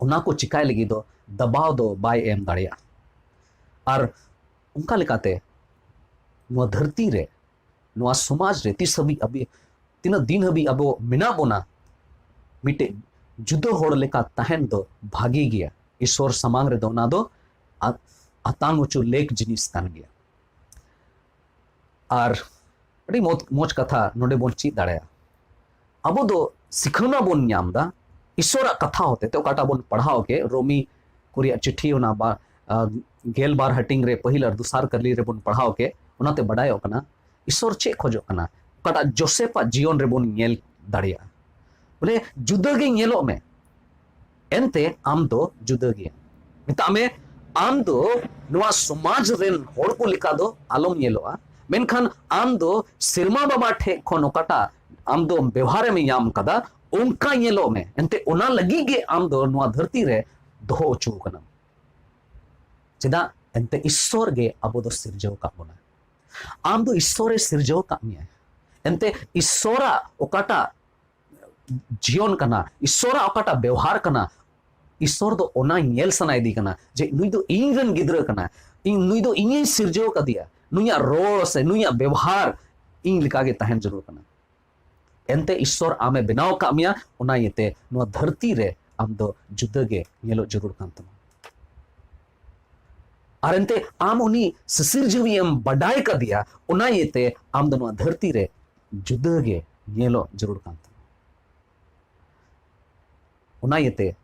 ᱚᱱᱟ ᱠᱚ ᱪᱤᱠᱟᱭ ᱞᱟᱹᱜᱤᱫ ᱫᱚ ᱫᱟᱵᱟᱣ ᱫᱚ ᱵᱟᱭ ᱮᱢ ᱫᱟᱲᱮᱭᱟᱜᱼᱟ᱾ ᱟᱨ ᱚᱱᱠᱟ ᱞᱮᱠᱟᱛᱮ ᱱᱚᱣᱟ ᱫᱷᱟᱹᱨᱛᱤ ᱨᱮ, ᱱᱚᱣᱟ ᱥᱚᱢᱟᱡᱽ ᱨᱮ ᱛᱤᱥ ᱦᱟᱹᱵᱤᱡ ᱟᱵᱚ, ᱛᱤᱱᱟᱹᱜ ᱫᱤᱱ ᱦᱟᱹᱵᱤᱡ ᱟᱵᱚ ᱢᱮᱱᱟᱜ ᱵᱚᱱᱟ, ᱢᱤᱫᱴᱮᱡ ᱡᱩᱫᱟᱹ ᱦᱚᱲ ᱞᱮᱠᱟ ᱛᱟᱦᱮᱱ ᱫᱚ ᱵᱷᱟᱜᱮ ᱜᱮᱭᱟ᱾ ᱤᱥᱚᱨ ᱥᱟᱢᱟᱝ ᱨᱮᱫᱚ ᱚᱱᱟ ᱫᱚ ᱟ-, ᱟᱛᱟᱝ ᱚᱪᱚ ᱞᱮᱠ ᱡᱤᱱᱤᱥ ᱠᱟᱱ ᱜᱮᱭᱟ᱾ ᱟᱨ ᱟᱹᱰᱤ ᱢᱚᱡᱽ, ᱢᱚᱡᱽ ᱠᱟᱛᱷᱟ ᱱᱚᱰᱮ ᱵᱚᱱ ᱪᱮᱫ ᱫᱟᱲᱮᱭᱟᱜᱼᱟ᱾ ᱟᱵᱚ ᱫᱚ ᱥᱤᱠᱷᱟᱹᱣᱱᱟ ᱵᱚᱱ ᱧᱟᱢ ᱮᱫᱟ ᱤᱥᱚᱨᱟᱜ ᱠᱟᱛᱷᱟ ᱦᱚᱛᱮ ᱛᱮ, ᱚᱠᱟᱴᱟᱜ ᱵᱚᱱ ᱯᱟᱲᱦᱟᱣ ᱠᱮ, ᱨᱳᱢᱤ ᱠᱚ ᱨᱮᱭᱟᱜ ᱪᱤᱴᱷᱤ, ᱚᱱᱟ ᱵᱟ-, ᱟ, ᱜᱮᱞ ᱵᱟᱨ ᱦᱟᱹᱴᱤᱧ ᱨᱮ ᱯᱟᱹᱦᱤᱞ ᱟᱨ ᱫᱚᱥᱟᱨ ᱠᱟᱹᱞᱤ ᱨᱮᱵᱚᱱ ᱯᱟᱲᱦᱟᱣ ᱠᱮ, ᱚᱱᱟᱛᱮ ᱵᱟᱰᱟᱭᱚᱜ ᱠᱟᱱᱟ ᱤᱥᱚᱨ ᱪᱮᱫ ᱠᱷᱚᱡᱚᱜ ᱠᱟᱱᱟ, ᱚᱠᱟᱴᱟᱜ ᱡᱳᱥᱮᱯᱷ ᱟᱜ ᱡᱤᱭᱚᱱ ᱨᱮᱵᱚᱱ ᱧᱮᱞ ᱫᱟᱲᱮᱭᱟᱜᱼᱟ᱾ ᱵᱚᱞᱮ, ᱡᱩᱫᱟᱹ ᱜᱮ ᱧᱮᱞᱚᱜ ᱢᱮ, ᱮᱱᱛᱮ ᱟᱢ ᱫᱚ ᱡᱩᱫᱟᱹ ᱜᱮᱭᱟ᱾ ᱢᱮᱛᱟᱜ ᱢᱮ, ᱟᱢ ᱫᱚ ᱱᱚᱣᱟ ᱥᱚᱢᱟᱡᱽ ᱨᱮᱱ ᱦᱚᱲ ᱠᱚ ᱞᱮᱠᱟ ᱫᱚ ᱟᱞᱚᱢ ᱧᱮᱞᱚᱜᱼᱟ, ᱢᱮᱱᱠᱷᱟᱱ ᱟᱢ ᱫᱚ ᱥᱮᱨᱢᱟ ᱵᱟᱵᱟ ᱴᱷᱮᱡ ᱠᱷᱚᱱ ᱚᱠᱟᱴᱟᱜ ᱟᱢ ᱫᱚ ᱵᱮᱣᱦᱟᱨᱮᱢ ᱧᱟᱢ ᱠᱟᱫᱟ, ᱚᱱᱠᱟ ᱧᱮᱞᱚᱜ ᱢᱮ᱾ ᱮᱱᱛᱮ ᱚᱱᱟ ᱞᱟᱹᱜᱤᱫ ᱜᱮ ᱟᱢ ᱫᱚ ᱱᱚᱣᱟ ᱫᱷᱟᱹᱨᱛᱤ ᱨᱮ ᱫᱚᱦᱚ ᱦᱚᱪᱚ ᱟᱠᱟᱱᱟᱢ᱾ ᱪᱮᱫᱟᱜ? ᱮᱱᱛᱮ ᱤᱥᱥᱚᱨ ᱜᱮ ᱟᱵᱚ ᱫᱚ ᱥᱤᱨᱡᱟᱹᱣ ᱟᱠᱟᱫ ᱵᱚᱱᱟ᱾ ᱟᱢ ᱫᱚ ᱤᱥᱥᱚᱨᱮ ᱥᱤᱨᱡᱟᱹᱣ ᱟᱠᱟᱫ ᱢᱮᱭᱟ᱾ ᱮᱱᱛᱮ ᱤᱥᱥᱚᱨᱟᱜ ᱚᱠᱟᱴᱟᱜ ᱡᱤᱭᱚᱱ ᱠᱟᱱᱟ, ᱤᱥᱥᱚᱨᱟᱜ ᱚᱠᱟᱴᱟᱜ ᱵᱮᱣᱦᱟᱨ ᱠᱟᱱᱟ, ᱤᱥᱥᱚᱨ ᱫᱚ ᱚᱱᱟ ᱧᱮᱞ ᱥᱟᱱᱟᱭᱮᱫᱮ ᱠᱟᱱᱟ ᱡᱮ ᱱᱩᱭ ᱫᱚ ᱤᱧ ᱨᱮᱱ ᱜᱤᱫᱽᱨᱟᱹ ᱠᱟᱱᱟᱭ, ᱤᱧ, ᱱᱩᱭ ᱫᱚ ᱤᱧᱤᱧ ᱥᱤᱨᱡᱟᱹᱣ ᱠᱟᱫᱮᱭᱟ, ᱱᱩᱭᱟᱜ ᱨᱚᱲ ᱥᱮ ᱱᱩᱭᱟᱜ ᱵᱮᱣᱦᱟᱨ ᱤᱧ ᱞᱮᱠᱟᱜᱮ ᱛᱟᱦᱮᱱ ᱡᱟᱹᱨᱩᱲ ᱠᱟᱱᱟ᱾ ᱮᱱᱛᱮ ᱤᱥᱥᱚᱨ ᱟᱢᱮ ᱵᱮᱱᱟᱣ ᱟᱠᱟᱫ ᱢᱮᱭᱟ, ᱚᱱᱟ ᱤᱭᱟᱹᱛᱮ ᱱᱚᱣᱟ ᱫᱷᱟᱹᱨᱛᱤ ᱨᱮ ᱟᱢ ᱫᱚ ᱡᱩᱫᱟᱹ ᱜᱮ ᱧᱮᱞᱚᱜ ᱡᱟᱹᱨᱩᱲ ᱠᱟᱱ ᱛᱟᱢᱟ᱾ ᱟᱨ ᱮᱱᱛᱮ ᱟᱢ ᱩᱱᱤ ᱥᱤᱥᱤᱨᱡᱟᱹᱣᱤᱡ ᱮᱢ ᱵᱟᱰᱟᱭ ᱠᱟᱫᱮᱭᱟ, ᱚᱱᱟ ᱤᱭᱟᱹᱛᱮ ᱟᱢ ᱫᱚ ᱱᱚᱣᱟ ᱫᱷᱟᱹᱨᱛᱤ ᱨᱮ ᱡᱩᱫᱟᱹ ᱜᱮ ᱧᱮᱞᱚᱜ ᱡᱟᱹᱨᱩᱲ ᱠᱟᱱ ᱛᱟᱢᱟ᱾ ᱚᱱᱟ ᱤᱭᱟᱹᱛᱮ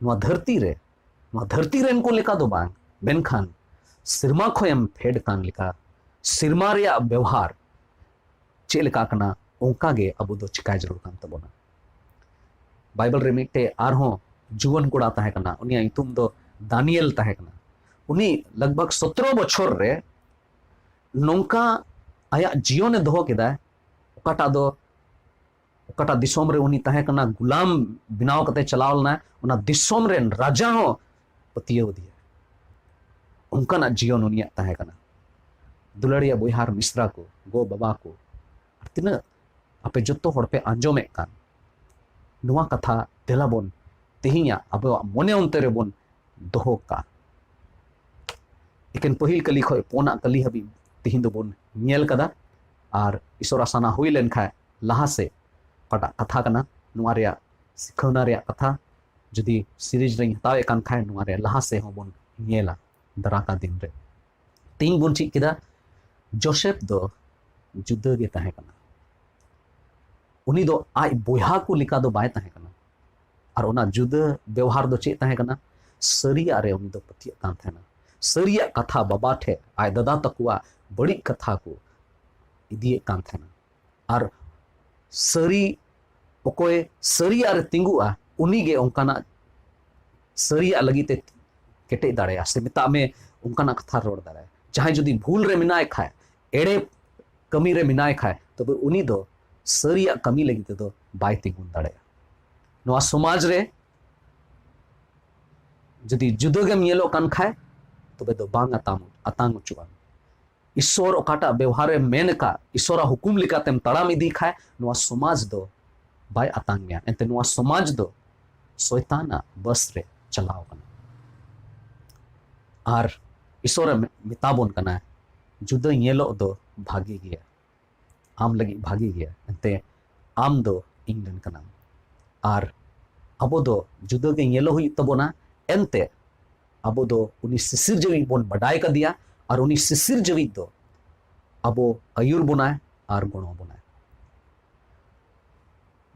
ᱱᱚᱣᱟ ᱫᱷᱟᱹᱨᱛᱤ ᱨᱮ, ᱱᱚᱣᱟ ᱫᱷᱟᱹᱨᱛᱤ ᱨᱮᱱ ᱠᱚ ᱞᱮᱠᱟ ᱫᱚ ᱵᱟᱝ, ᱢᱮᱱᱠᱷᱟᱱ ᱥᱮᱨᱢᱟ ᱠᱷᱚᱱ ᱮᱢ ᱯᱷᱮᱰ ᱠᱟᱱ ᱞᱮᱠᱟ, ᱥᱮᱨᱢᱟ ᱨᱮᱭᱟᱜ ᱵᱮᱣᱦᱟᱨ ᱪᱮᱫ ᱞᱮᱠᱟ ᱠᱟᱱᱟ, ᱚᱱᱠᱟ ᱜᱮ ᱟᱵᱚ ᱫᱚ ᱪᱤᱠᱟᱭ ᱡᱟᱹᱨᱩᱲ ᱠᱟᱱ ᱛᱟᱵᱚᱱᱟ᱾ ᱵᱟᱭᱵᱮᱞ ᱨᱮ ᱢᱤᱫᱴᱮᱡ ᱟᱨᱦᱚᱸ ᱡᱩᱣᱟᱹᱱ ᱠᱚᱲᱟ ᱛᱟᱦᱮᱸ ᱠᱟᱱᱟ, ᱩᱱᱤᱭᱟᱜ ᱧᱩᱛᱩᱢ ᱫᱚ ᱫᱟᱱᱤᱭᱮᱞ ᱛᱟᱦᱮᱸ ᱠᱟᱱᱟ᱾ ᱩᱱᱤ ᱞᱟᱜᱽ ᱵᱷᱟᱜᱽ ᱥᱚᱛᱨᱚ ᱵᱚᱪᱷᱚᱨ ᱨᱮ ᱱᱚᱝᱠᱟ ᱟᱭᱟᱜ ᱡᱤᱭᱚᱱᱮ ᱫᱚᱦᱚ ᱠᱮᱫᱟ, ᱚᱠᱟᱴᱟᱜ ᱫᱚ, ᱚᱠᱟᱴᱟᱜ ᱫᱤᱥᱚᱢ ᱨᱮ ᱩᱱᱤ ᱛᱟᱦᱮᱸ ᱠᱟᱱᱟ, ᱜᱩᱞᱟᱢ ᱵᱮᱱᱟᱣ ᱠᱟᱛᱮ ᱪᱟᱞᱟᱣ ᱞᱮᱱᱟ, ᱚᱱᱟ ᱫᱤᱥᱚᱢ ᱨᱮᱱ ᱨᱟᱡᱟ ᱦᱚᱸ ᱯᱟᱹᱛᱭᱟᱹᱣ ᱟᱫᱮᱭᱟ᱾ ᱚᱱᱠᱟᱱᱟᱜ ᱡᱤᱭᱚᱱ ᱩᱱᱤᱭᱟᱜ ᱛᱟᱦᱮᱸ ᱠᱟᱱᱟ᱾ ᱫᱩᱞᱟᱹᱲᱤᱭᱟᱹ ᱵᱚᱭᱦᱟ ᱟᱨ ᱢᱤᱥᱨᱟ ᱠᱚ, ᱜᱚ ᱵᱟᱵᱟ ᱠᱚ, ᱟᱨ ᱛᱤᱱᱟᱹᱜ ᱟᱯᱮ ᱡᱚᱛᱚ ᱦᱚᱲ ᱯᱮ ᱟᱸᱡᱚᱢᱮᱫ ᱠᱟᱱ, ᱱᱚᱣᱟ ᱠᱟᱛᱷᱟ ᱫᱮᱞᱟ ᱵᱚᱱ ᱛᱮᱦᱮᱧᱟᱜ ᱟᱵᱚᱣᱟᱜ ᱢᱚᱱᱮ ᱚᱱᱛᱮ ᱨᱮᱵᱚᱱ ᱫᱚᱦᱚ ᱠᱟᱜᱼᱟ᱾ ᱮᱠᱮᱱ ᱯᱟᱹᱦᱤᱞ ᱠᱟᱹᱞᱤ ᱠᱷᱚᱱ ᱯᱳᱱᱟᱜ ᱠᱟᱹᱞᱤ ᱦᱟᱹᱵᱤᱡ ᱛᱮᱦᱮᱧ ᱫᱚᱵᱚᱱ ᱧᱮᱞ ᱠᱟᱫᱟ᱾ ᱟᱨ ᱤᱥᱚᱨ ᱟᱥᱟᱱᱟ ᱦᱩᱭ ᱞᱮᱱᱠᱷᱟᱱ ᱞᱟᱦᱟ ᱥᱮᱫ ᱚᱠᱟᱴᱟᱜ ᱠᱟᱛᱷᱟ ᱠᱟᱱᱟ, ᱱᱚᱣᱟ ᱨᱮᱭᱟᱜ ᱥᱤᱠᱷᱟᱹᱣᱱᱟ ᱨᱮᱭᱟᱜ ᱠᱟᱛᱷᱟ, ᱡᱩᱫᱤ ᱥᱤᱨᱤᱡᱽ ᱨᱮᱧ ᱦᱟᱛᱟᱣᱮᱫ ᱠᱟᱱ ᱠᱷᱟᱱ, ᱱᱚᱣᱟ ᱨᱮᱭᱟᱜ ᱞᱟᱦᱟ ᱥᱮᱫ ᱦᱚᱸᱵᱚᱱ ᱧᱮᱞᱟ ᱫᱟᱨᱟᱭ ᱠᱟᱱ ᱫᱤᱱ ᱨᱮ᱾ ᱛᱮᱦᱮᱧ ᱵᱚᱱ ᱪᱮᱫ ᱠᱮᱫᱟ, ᱡᱳᱥᱮᱯ ᱫᱚ ᱡᱩᱫᱟᱹ ᱜᱮ ᱛᱟᱦᱮᱸ ᱠᱟᱱᱟ᱾ ᱩᱱᱤ ᱫᱚ ᱟᱡ ᱵᱚᱭᱦᱟ ᱠᱚ ᱞᱮᱠᱟ ᱫᱚ ᱵᱟᱭ ᱛᱟᱦᱮᱸ ᱠᱟᱱᱟ᱾ ᱟᱨ ᱚᱱᱟ ᱡᱩᱫᱟᱹ ᱵᱮᱣᱦᱟᱨ ᱫᱚ ᱪᱮᱫ ᱛᱟᱦᱮᱸ ᱠᱟᱱᱟ? ᱥᱟᱹᱨᱤᱭᱟᱜ ᱨᱮ ᱩᱱᱤ ᱫᱚ ᱯᱟᱹᱛᱭᱟᱹᱜ ᱠᱟᱱ ᱛᱟᱦᱮᱱᱟ᱾ ᱥᱟᱹᱨᱤᱭᱟᱜ ᱠᱟᱛᱷᱟ ᱵᱟᱵᱟ ᱴᱷᱮᱱ ᱟᱡ ᱫᱟᱫᱟ ᱛᱟᱠᱚᱣᱟᱜ ᱵᱟᱹᱲᱤᱡ ᱠᱟᱛᱷᱟ ᱠᱚ ᱤᱫᱤᱭᱮᱫ ᱠᱟᱱ ᱛᱟᱦᱮᱱᱟ᱾ ᱟᱨ ᱥᱟᱹᱨᱤ, ᱚᱠᱚᱭ ᱥᱟᱹᱨᱤᱭᱟᱜ ᱨᱮ ᱛᱤᱸᱜᱩᱜᱼᱟ, ᱩᱱᱤᱜᱮ ᱚᱱᱠᱟᱱᱟᱜ ᱥᱟᱹᱨᱤᱭᱟᱜ ᱞᱟᱹᱜᱤᱫ ᱛᱮ ᱠᱮᱴᱮᱡ ᱫᱟᱲᱮᱭᱟᱜᱼᱟ, ᱥᱮ ᱢᱮᱛᱟᱜ ᱢᱮ ᱚᱱᱠᱟᱱᱟᱜ ᱠᱟᱛᱷᱟ ᱨᱚᱲ ᱫᱟᱲᱮᱭᱟᱜᱼᱟ᱾ ᱡᱟᱦᱟᱸᱭ ᱡᱩᱫᱤ ᱵᱷᱩᱞ ᱨᱮ ᱢᱮᱱᱟᱭ ᱠᱷᱟᱡ, ᱮᱲᱮ ᱠᱟᱹᱢᱤ ᱨᱮ ᱢᱮᱱᱟᱭ ᱠᱷᱟᱡ, ᱛᱚᱵᱮ ᱩᱱᱤ ᱫᱚ ᱥᱟᱹᱨᱤᱭᱟᱜ ᱠᱟᱹᱢᱤ ᱞᱟᱹᱜᱤᱫ ᱛᱮᱫᱚ ᱵᱟᱭ ᱛᱤᱸᱜᱩᱱ ᱫᱟᱲᱮᱭᱟᱜᱼᱟ᱾ ᱱᱚᱣᱟ ᱥᱚᱢᱟᱡᱽ ᱨᱮ ᱡᱩᱫᱤ ᱡᱩᱫᱟᱹ ᱜᱮᱢ ᱧᱮᱞᱚᱜ ᱠᱟᱱ ᱠᱷᱟᱡ, ᱛᱚᱵᱮ ᱫᱚ ᱵᱟᱝ ᱟᱛᱟᱝ, ᱟᱛᱟᱝ ᱚᱪᱚᱜᱼᱟ᱾ ᱤᱥᱚᱨ ᱚᱠᱟᱴᱟᱜ ᱵᱮᱣᱦᱟᱨᱮ ᱢᱮᱱ ᱟᱠᱟᱫ, ᱤᱥᱚᱨᱟᱜ ᱦᱩᱠᱩᱢ ᱞᱮᱠᱟᱛᱮᱢ ᱛᱟᱲᱟᱢ ᱤᱫᱤ ᱠᱷᱟᱡ, ᱱᱚᱣᱟ ᱥᱚᱢᱟᱡᱽ ᱫᱚ ᱵᱟᱭ ᱟᱛᱟᱝ ᱢᱮᱭᱟ᱾ ᱮᱱᱛᱮ ᱱᱚᱣᱟ ᱥᱚᱢᱟᱡᱽ ᱫᱚ ᱥᱚᱭᱛᱟᱱᱟᱜ ᱵᱟᱥ ᱨᱮ ᱪᱟᱞᱟᱣ ᱠᱟᱱᱟ᱾ ᱟᱨ ᱤᱥᱚᱨᱮ ᱢᱮ-, ᱢᱮᱛᱟ ᱵᱚᱱ ᱠᱟᱱᱟ, ᱡᱩᱫᱟᱹ ᱧᱮᱞᱚᱜ ᱫᱚ ᱵᱷᱟᱜᱮ ᱜᱮᱭᱟ, ᱟᱢ ᱞᱟᱹᱜᱤᱫ ᱵᱷᱟᱜᱮ ᱜᱮᱭᱟ, ᱮᱱᱛᱮ ᱟᱢ ᱫᱚ ᱤᱧ ᱨᱮᱱ ᱠᱟᱱᱟᱢ᱾ ᱟᱨ ᱟᱵᱚ ᱫᱚ ᱡᱩᱫᱟᱹ ᱜᱮ ᱧᱮᱞᱚᱜ ᱦᱩᱭᱩᱜ ᱛᱟᱵᱚᱱᱟ, ᱮᱱᱛᱮ ᱟᱵᱚ ᱫᱚ ᱩᱱᱤ ᱥᱤᱥᱤᱨ ᱡᱟᱹᱣᱤᱡ ᱵᱚᱱ ᱵᱟᱰᱟᱭ ᱠᱟᱫᱮᱭᱟ, ᱟᱨ ᱩᱱᱤ ᱥᱤᱥᱤᱨ ᱡᱟᱹᱣᱤᱡ ᱫᱚ ᱟᱵᱚ ᱟᱹᱭᱩᱨ ᱵᱚᱱᱟᱭ ᱟᱨ ᱜᱚᱲᱚ ᱟᱵᱚᱱᱟᱭ᱾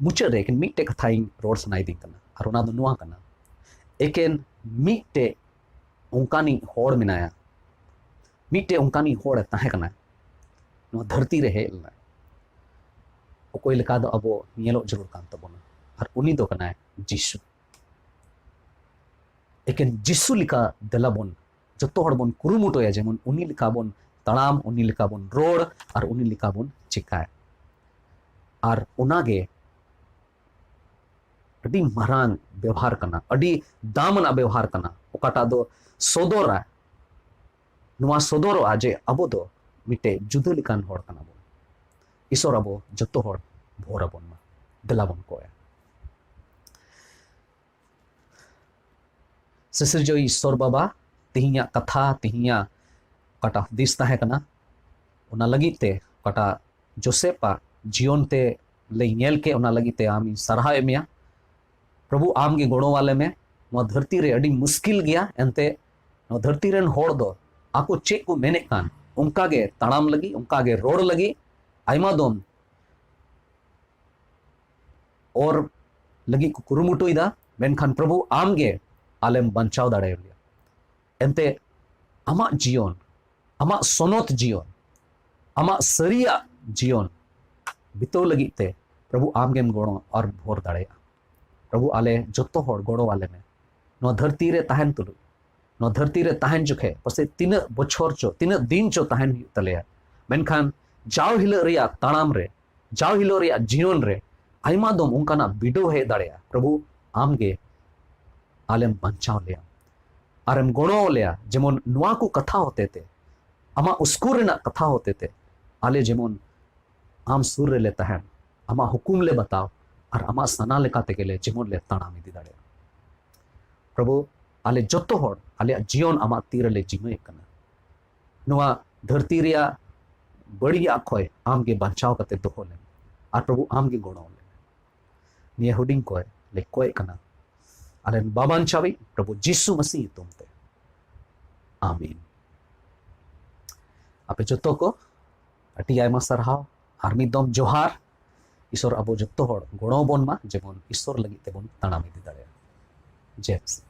ᱢᱩᱪᱟᱹᱫ ᱨᱮ ᱮᱠᱮᱱ ᱢᱤᱫᱴᱮᱡ ᱠᱟᱛᱷᱟᱧ ᱨᱚᱲ ᱥᱟᱱᱟᱭᱮᱫᱤᱧ ᱠᱟᱱᱟ, ᱟᱨ ᱚᱱᱟ ᱫᱚ ᱱᱚᱣᱟ ᱠᱟᱱᱟ, ᱮᱠᱮᱱ ᱢᱤᱫᱴᱮᱡ ᱚᱱᱠᱟᱱᱤᱡ ᱦᱚᱲ ᱢᱮᱱᱟᱭᱟ, ᱢᱤᱫᱴᱮᱡ ᱚᱱᱠᱟᱱᱤᱡ ᱦᱚᱲᱮ ᱛᱟᱦᱮᱸ ᱠᱟᱱᱟ, ᱱᱚᱣᱟ ᱫᱷᱟᱹᱨᱛᱤ ᱨᱮ ᱦᱮᱡ ᱞᱮᱱᱟᱭ, ᱚᱠᱚᱭ ᱞᱮᱠᱟ ᱫᱚ ᱟᱵᱚ ᱧᱮᱞᱚᱜ ᱡᱟᱹᱨᱩᱲ ᱠᱟᱱ ᱛᱟᱵᱚᱱᱟ, ᱟᱨ ᱩᱱᱤ ᱫᱚ ᱠᱟᱱᱟᱭ ᱡᱤᱥᱩ᱾ ᱮᱠᱮᱱ ᱡᱤᱥᱩ ᱞᱮᱠᱟ ᱫᱮᱞᱟ ᱵᱚᱱ ᱡᱚᱛᱚ ᱦᱚᱲ ᱵᱚᱱ ᱠᱩᱨᱩᱢᱩᱴᱩᱭᱟ, ᱡᱮᱢᱚᱱ ᱩᱱᱤ ᱞᱮᱠᱟ ᱵᱚᱱ ᱛᱟᱲᱟᱢ, ᱩᱱᱤ ᱞᱮᱠᱟ ᱵᱚᱱ ᱨᱚᱲ, ᱟᱨ ᱩᱱᱤ ᱞᱮᱠᱟ ᱵᱚᱱ ᱪᱮᱠᱟᱭ᱾ ᱟᱨ ᱚᱱᱟᱜᱮ ᱟᱹᱰᱤ ᱢᱟᱨᱟᱝ ᱵᱮᱣᱦᱟᱨ ᱠᱟᱱᱟ, ᱟᱹᱰᱤ ᱫᱟᱢ ᱟᱱᱟᱜ ᱵᱮᱣᱦᱟᱨ ᱠᱟᱱᱟ, ᱚᱠᱟᱴᱟᱜ ᱫᱚ ᱥᱚᱫᱚᱨᱟ ᱱᱚᱣᱟ ᱥᱚᱫᱚᱨᱚᱜᱼᱟ ᱡᱮ ᱟᱵᱚ ᱫᱚ ᱢᱤᱫᱴᱮᱡ ᱡᱩᱫᱟᱹ ᱞᱮᱠᱟᱱ ᱦᱚᱲ ᱠᱟᱱᱟ ᱵᱚᱱ᱾ ᱤᱥᱚᱨ ᱟᱵᱚ ᱡᱚᱛᱚ ᱦᱚᱲ ᱵᱷᱳᱨ ᱟᱵᱚᱱ ᱢᱟ᱾ ᱫᱮᱞᱟ ᱵᱚᱱ ᱠᱚᱭᱟ᱾ ᱥᱤᱥᱤᱨᱡᱟᱹᱣᱤᱡ ᱤᱥᱚᱨ ᱵᱟᱵᱟ, ᱛᱤᱦᱤᱧᱟᱜ ᱠᱟᱛᱷᱟ, ᱛᱤᱦᱤᱧᱟᱜ ᱚᱠᱟᱴᱟᱜ ᱦᱩᱫᱤᱥ ᱛᱟᱦᱮᱸ ᱠᱟᱱᱟ, ᱚᱱᱟ ᱞᱟᱹᱜᱤᱫ ᱛᱮ ᱚᱠᱟᱴᱟᱜ ᱡᱳᱥᱮᱯ ᱟᱜ ᱡᱤᱭᱚᱱ ᱛᱮ ᱞᱮ ᱧᱮᱞ ᱠᱮᱫ, ᱚᱱᱟ ᱞᱟᱹᱜᱤᱫ ᱛᱮ ᱟᱢᱤᱧ ᱥᱟᱨᱦᱟᱣᱮᱫ ᱢᱮᱭᱟ᱾ ᱯᱨᱚᱵᱷᱩ, ᱟᱢ ᱜᱮ ᱜᱚᱲᱚ ᱟᱞᱮ ᱢᱮ᱾ ᱱᱚᱣᱟ ᱫᱷᱟᱹᱨᱛᱤ ᱨᱮ ᱟᱹᱰᱤ ᱢᱩᱥᱠᱤᱞ ᱜᱮᱭᱟ, ᱮᱱᱛᱮ ᱱᱚᱣᱟ ᱫᱷᱟᱹᱨᱛᱤ ᱨᱮᱱ ᱦᱚᱲ ᱫᱚ ᱟᱠᱚ ᱪᱮᱫ ᱠᱚ ᱢᱮᱱᱮᱫ ᱠᱟᱱ, ᱚᱱᱠᱟ ᱜᱮ ᱛᱟᱲᱟᱢ ᱞᱟᱹᱜᱤᱫ, ᱚᱱᱠᱟ ᱜᱮ ᱨᱚᱲ ᱞᱟᱹᱜᱤᱫ ᱟᱭᱢᱟ ᱫᱚᱢ ᱚᱨ ᱞᱟᱹᱜᱤᱫ ᱠᱚ ᱠᱩᱨᱩᱢᱩᱴᱩᱭᱮᱫᱟ, ᱢᱮᱱᱠᱷᱟᱱ ᱯᱨᱚᱵᱷᱩ, ᱟᱢ ᱜᱮ ᱟᱞᱮᱢ ᱵᱟᱧᱪᱟᱣ ᱫᱟᱲᱮᱭᱟᱞᱮᱭᱟ᱾ ᱮᱱᱛᱮ ᱟᱢᱟᱜ ᱡᱤᱭᱚᱱ, ᱟᱢᱟᱜ ᱥᱚᱱᱚᱛ ᱡᱤᱭᱚᱱ, ᱟᱢᱟᱜ ᱥᱟᱹᱨᱤᱭᱟᱜ ᱡᱤᱭᱚᱱ ᱵᱤᱛᱟᱹᱣ ᱞᱟᱹᱜᱤᱫ ᱛᱮ ᱯᱨᱚᱵᱷᱩ, ᱟᱢ ᱜᱮᱢ ᱜᱚᱲᱚ ᱟᱨ ᱵᱷᱳᱨ ᱫᱟᱲᱮᱭᱟᱜᱼᱟ᱾ ᱯᱨᱚᱵᱷᱩ, ᱟᱞᱮ ᱡᱚᱛᱚ ᱦᱚᱲ ᱜᱚᱲᱚ ᱟᱞᱮ ᱢᱮ᱾ ᱱᱚᱣᱟ ᱫᱷᱟᱹᱨᱛᱤ ᱨᱮ ᱛᱟᱦᱮᱱ ᱛᱩᱞᱩᱡ, ᱱᱚᱣᱟ ᱫᱷᱟᱹᱨᱛᱤ ᱨᱮ ᱛᱟᱦᱮᱱ ᱡᱚᱠᱷᱮᱡ ᱯᱟᱥᱮᱡ ᱛᱤᱱᱟᱹᱜ ᱵᱚᱪᱷᱚᱨ ᱪᱚ, ᱛᱤᱱᱟᱹᱜ ᱫᱤᱱ ᱪᱚ ᱛᱟᱦᱮᱱ ᱦᱩᱭᱩᱜ ᱛᱟᱞᱮᱭᱟ, ᱢᱮᱱᱠᱷᱟᱱ ᱡᱟᱣ ᱦᱤᱞᱳᱜ ᱨᱮᱭᱟᱜ ᱛᱟᱲᱟᱢ ᱨᱮ, ᱡᱟᱣ ᱦᱤᱞᱳᱜ ᱨᱮᱭᱟᱜ ᱡᱤᱭᱚᱱ ᱨᱮ ᱟᱭᱢᱟ ᱫᱚᱢ ᱚᱱᱠᱟᱱᱟᱜ ᱵᱤᱰᱟᱹᱣ ᱦᱮᱡ ᱫᱟᱲᱮᱭᱟᱜᱼᱟ᱾ ᱯᱨᱚᱵᱷᱩ, ᱟᱢ ᱜᱮ ᱟᱞᱮᱢ ᱵᱟᱧᱪᱟᱣ ᱞᱮᱭᱟ ᱟᱨᱮᱢ ᱜᱚᱲᱚ ᱞᱮᱭᱟ, ᱡᱮᱢᱚᱱ ᱱᱚᱣᱟ ᱠᱚ ᱠᱟᱛᱷᱟ ᱦᱚᱛᱮ ᱛᱮ, ᱟᱢᱟᱜ ᱩᱥᱠᱩᱨ ᱨᱮᱱᱟᱜ ᱠᱟᱛᱷᱟ ᱦᱚᱛᱮ ᱛᱮ ᱟᱞᱮ ᱡᱮᱢᱚᱱ ᱟᱢ ᱥᱩᱨ ᱨᱮᱞᱮ ᱛᱟᱦᱮᱱ, ᱟᱢᱟᱜ ᱦᱩᱠᱩᱢ ᱞᱮ ᱵᱟᱛᱟᱣ ᱟᱨ ᱟᱢᱟᱜ ᱥᱟᱱᱟ ᱞᱮᱠᱟ ᱛᱮᱜᱮ ᱞᱮ ᱡᱮᱢᱚᱱ ᱞᱮ ᱛᱟᱲᱟᱢ ᱤᱫᱤ ᱫᱟᱲᱮᱭᱟᱜ᱾ ᱯᱨᱚᱵᱷᱩ, ᱟᱞᱮ ᱡᱚᱛᱚ ᱦᱚᱲ ᱟᱞᱮᱭᱟᱜ ᱡᱤᱭᱚᱱ ᱟᱢᱟᱜ ᱛᱤ ᱨᱮᱞᱮ ᱡᱤᱢᱟᱹᱭᱮᱫ ᱠᱟᱱᱟ᱾ ᱱᱚᱣᱟ ᱫᱷᱟᱹᱨᱛᱤ ᱨᱮᱭᱟᱜ ᱵᱟᱹᱲᱤᱡᱟᱜ ᱠᱷᱚᱭ ᱟᱢ ᱜᱮ ᱵᱟᱧᱪᱟᱣ ᱠᱟᱛᱮ ᱫᱚᱦᱚ ᱞᱮᱢ, ᱟᱨ ᱯᱨᱚᱵᱷᱩ, ᱟᱢ ᱜᱮ ᱜᱚᱲᱚ ᱞᱮᱢ᱾ ᱱᱤᱭᱟᱹ ᱦᱩᱰᱤᱧ ᱠᱚᱭ ᱞᱮ ᱠᱚᱭᱮᱫ ᱠᱟᱱᱟ ᱟᱞᱮ ᱨᱮᱱ ᱵᱟᱵᱟᱱ ᱪᱟᱵᱤ ᱯᱨᱚᱵᱷᱩ ᱡᱤᱥᱩ ᱢᱟᱹᱥᱤ ᱧᱩᱛᱩᱢ ᱛᱮ, ᱟᱢᱤᱱ᱾ ᱟᱯᱮ ᱡᱚᱛᱚ ᱠᱚ ᱟᱹᱰᱤ ᱟᱭᱢᱟ ᱥᱟᱨᱦᱟᱣ, ᱟᱨ ᱢᱤᱫ ᱫᱚᱢ ᱡᱚᱦᱟᱨ᱾ ᱤᱥᱚᱨ ᱟᱵᱚ ᱡᱚᱛᱚ ᱦᱚᱲ ᱜᱚᱲᱚ ᱵᱚᱱ ᱢᱟ, ᱡᱮᱢᱚᱱ ᱤᱥᱚᱨ ᱞᱟᱹᱜᱤᱫ ᱛᱮᱵᱚᱱ ᱛᱟᱲᱟᱢ ᱤᱫᱤ ᱫᱟᱲᱮᱭᱟᱜᱼᱟ᱾ ᱡᱮ ᱢᱟᱹᱥᱤ᱾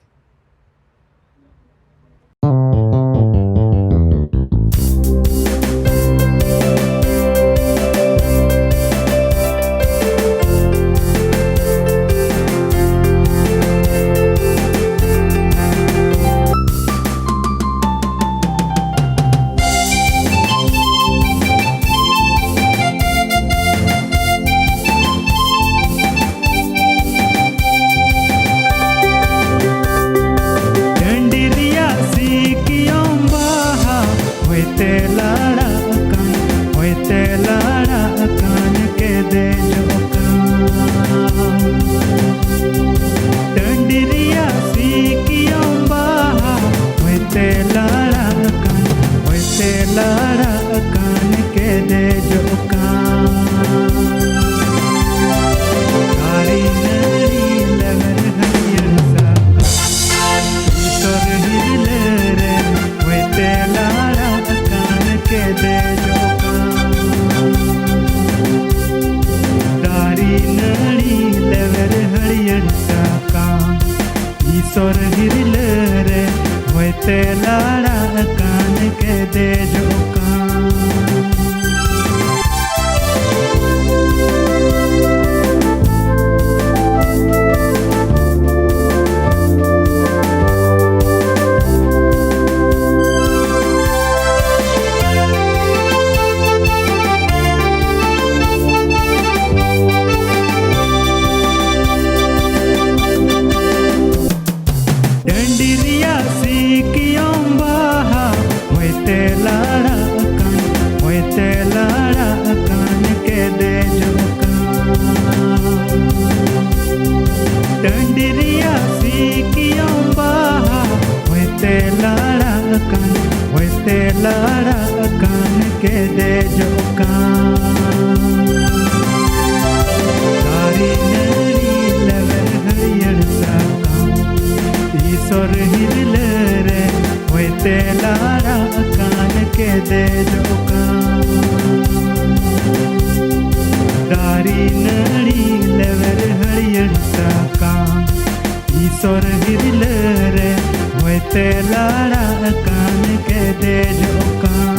ᱥᱚᱨ ᱦᱤᱨᱞᱟᱹ ᱨᱮ ᱦᱚᱭᱛᱮ ᱞᱟᱲᱟᱜ ᱠᱟᱱ ᱠᱮᱫᱮᱡᱚᱜ ᱠᱟᱱ᱾ ᱰᱟᱹᱰᱤ ᱨᱮᱭᱟᱜ ᱥᱤᱠᱤᱭᱚᱢ ᱵᱟᱦᱟ ᱦᱚᱭᱛᱮ ᱞᱟᱲᱟᱜ ᱠᱟᱱ, ᱦᱚᱭᱛᱮ ᱞᱟᱲᱟᱜ ᱠᱟᱱ ᱠᱮᱫᱮᱡᱚᱜ ᱠᱟᱱ᱾ ᱰᱟᱹᱰᱤ ᱨᱮᱭᱟᱜ ᱥᱤᱠᱤᱭᱚᱢ ᱵᱟᱦᱟ ᱦᱚᱭᱛᱮ ᱞᱟᱲᱟᱜ ᱠᱟᱱ, ᱦᱚᱭᱛᱮ ᱞᱟᱲᱟᱜ ᱠᱟᱱ ᱠᱮᱫᱮᱡᱚᱜ ᱠᱟᱱ᱾ ᱫᱟᱨᱮ ᱱᱟᱹᱲᱤ ᱞᱮᱣᱮᱨ ᱦᱟᱹᱨᱭᱟᱹᱲ ᱥᱟᱠᱟᱢ, ᱤᱥᱚᱨ ᱦᱤᱨᱞᱟᱹ ᱨᱮ ᱦᱚᱭᱛᱮ ᱞᱟᱲᱟᱜ ᱠᱟᱱ ᱠᱮᱫᱮᱡᱚᱜ ᱠᱟᱱ᱾ ᱫᱟᱨᱮ ᱱᱟᱹᱲᱤ ᱞᱮᱣᱮᱨ ᱦᱟᱹᱨᱭᱟᱹᱲ ᱥᱟᱠᱟᱢ, ᱤᱥᱚᱨ ᱦᱤᱨᱞᱟᱹ ᱨᱮ ᱦᱚᱭᱛᱮ ᱞᱟᱲᱟᱜ ᱠᱟᱱ ᱠᱮᱫᱮᱡᱚᱜ ᱠᱟᱱ᱾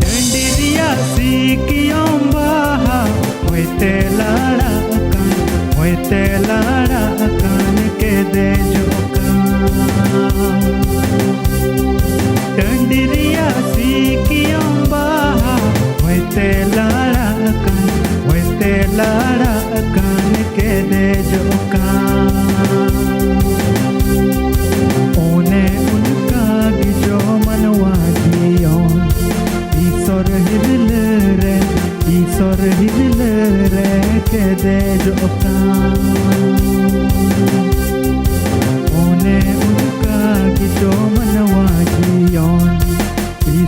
ᱰᱟᱹᱰᱤ ᱨᱮᱭᱟᱜ ᱥᱤᱠᱤᱭᱚᱢ ᱵᱟᱦᱟ ᱦᱚᱭᱛᱮ ᱞᱟᱲᱟᱜ ᱠᱟᱱ, ᱦᱚᱭᱛᱮ ᱞᱟᱲᱟᱜ ᱠᱟᱱ ᱠᱮᱫᱮᱡᱚᱜ ᱠᱟᱱ᱾ ᱰᱟᱹᱰᱤ ᱨᱮᱭᱟᱜ ᱥᱤᱠᱤᱭᱚᱢ ᱵᱟᱦᱟ ᱦᱚᱭᱛᱮ ᱞᱟᱲᱟᱜ ᱠᱟᱱ, ᱦᱚᱭᱛᱮ ᱞᱟᱲᱟᱜ ᱠᱟᱱ ᱠᱮᱫᱮᱡᱚᱜ ᱠᱟᱱ᱾ ᱚᱱᱮ ᱚᱱᱠᱟ ᱜᱮ ᱡᱚ ᱢᱟᱱᱣᱟ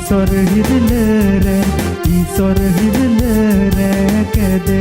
ᱥᱚᱨ ᱦᱤᱨᱞᱟᱹ ᱨᱮ, ᱤᱥᱚᱨ ᱦᱤᱨᱞᱟᱹ ᱨᱮ ᱠᱮᱫᱮ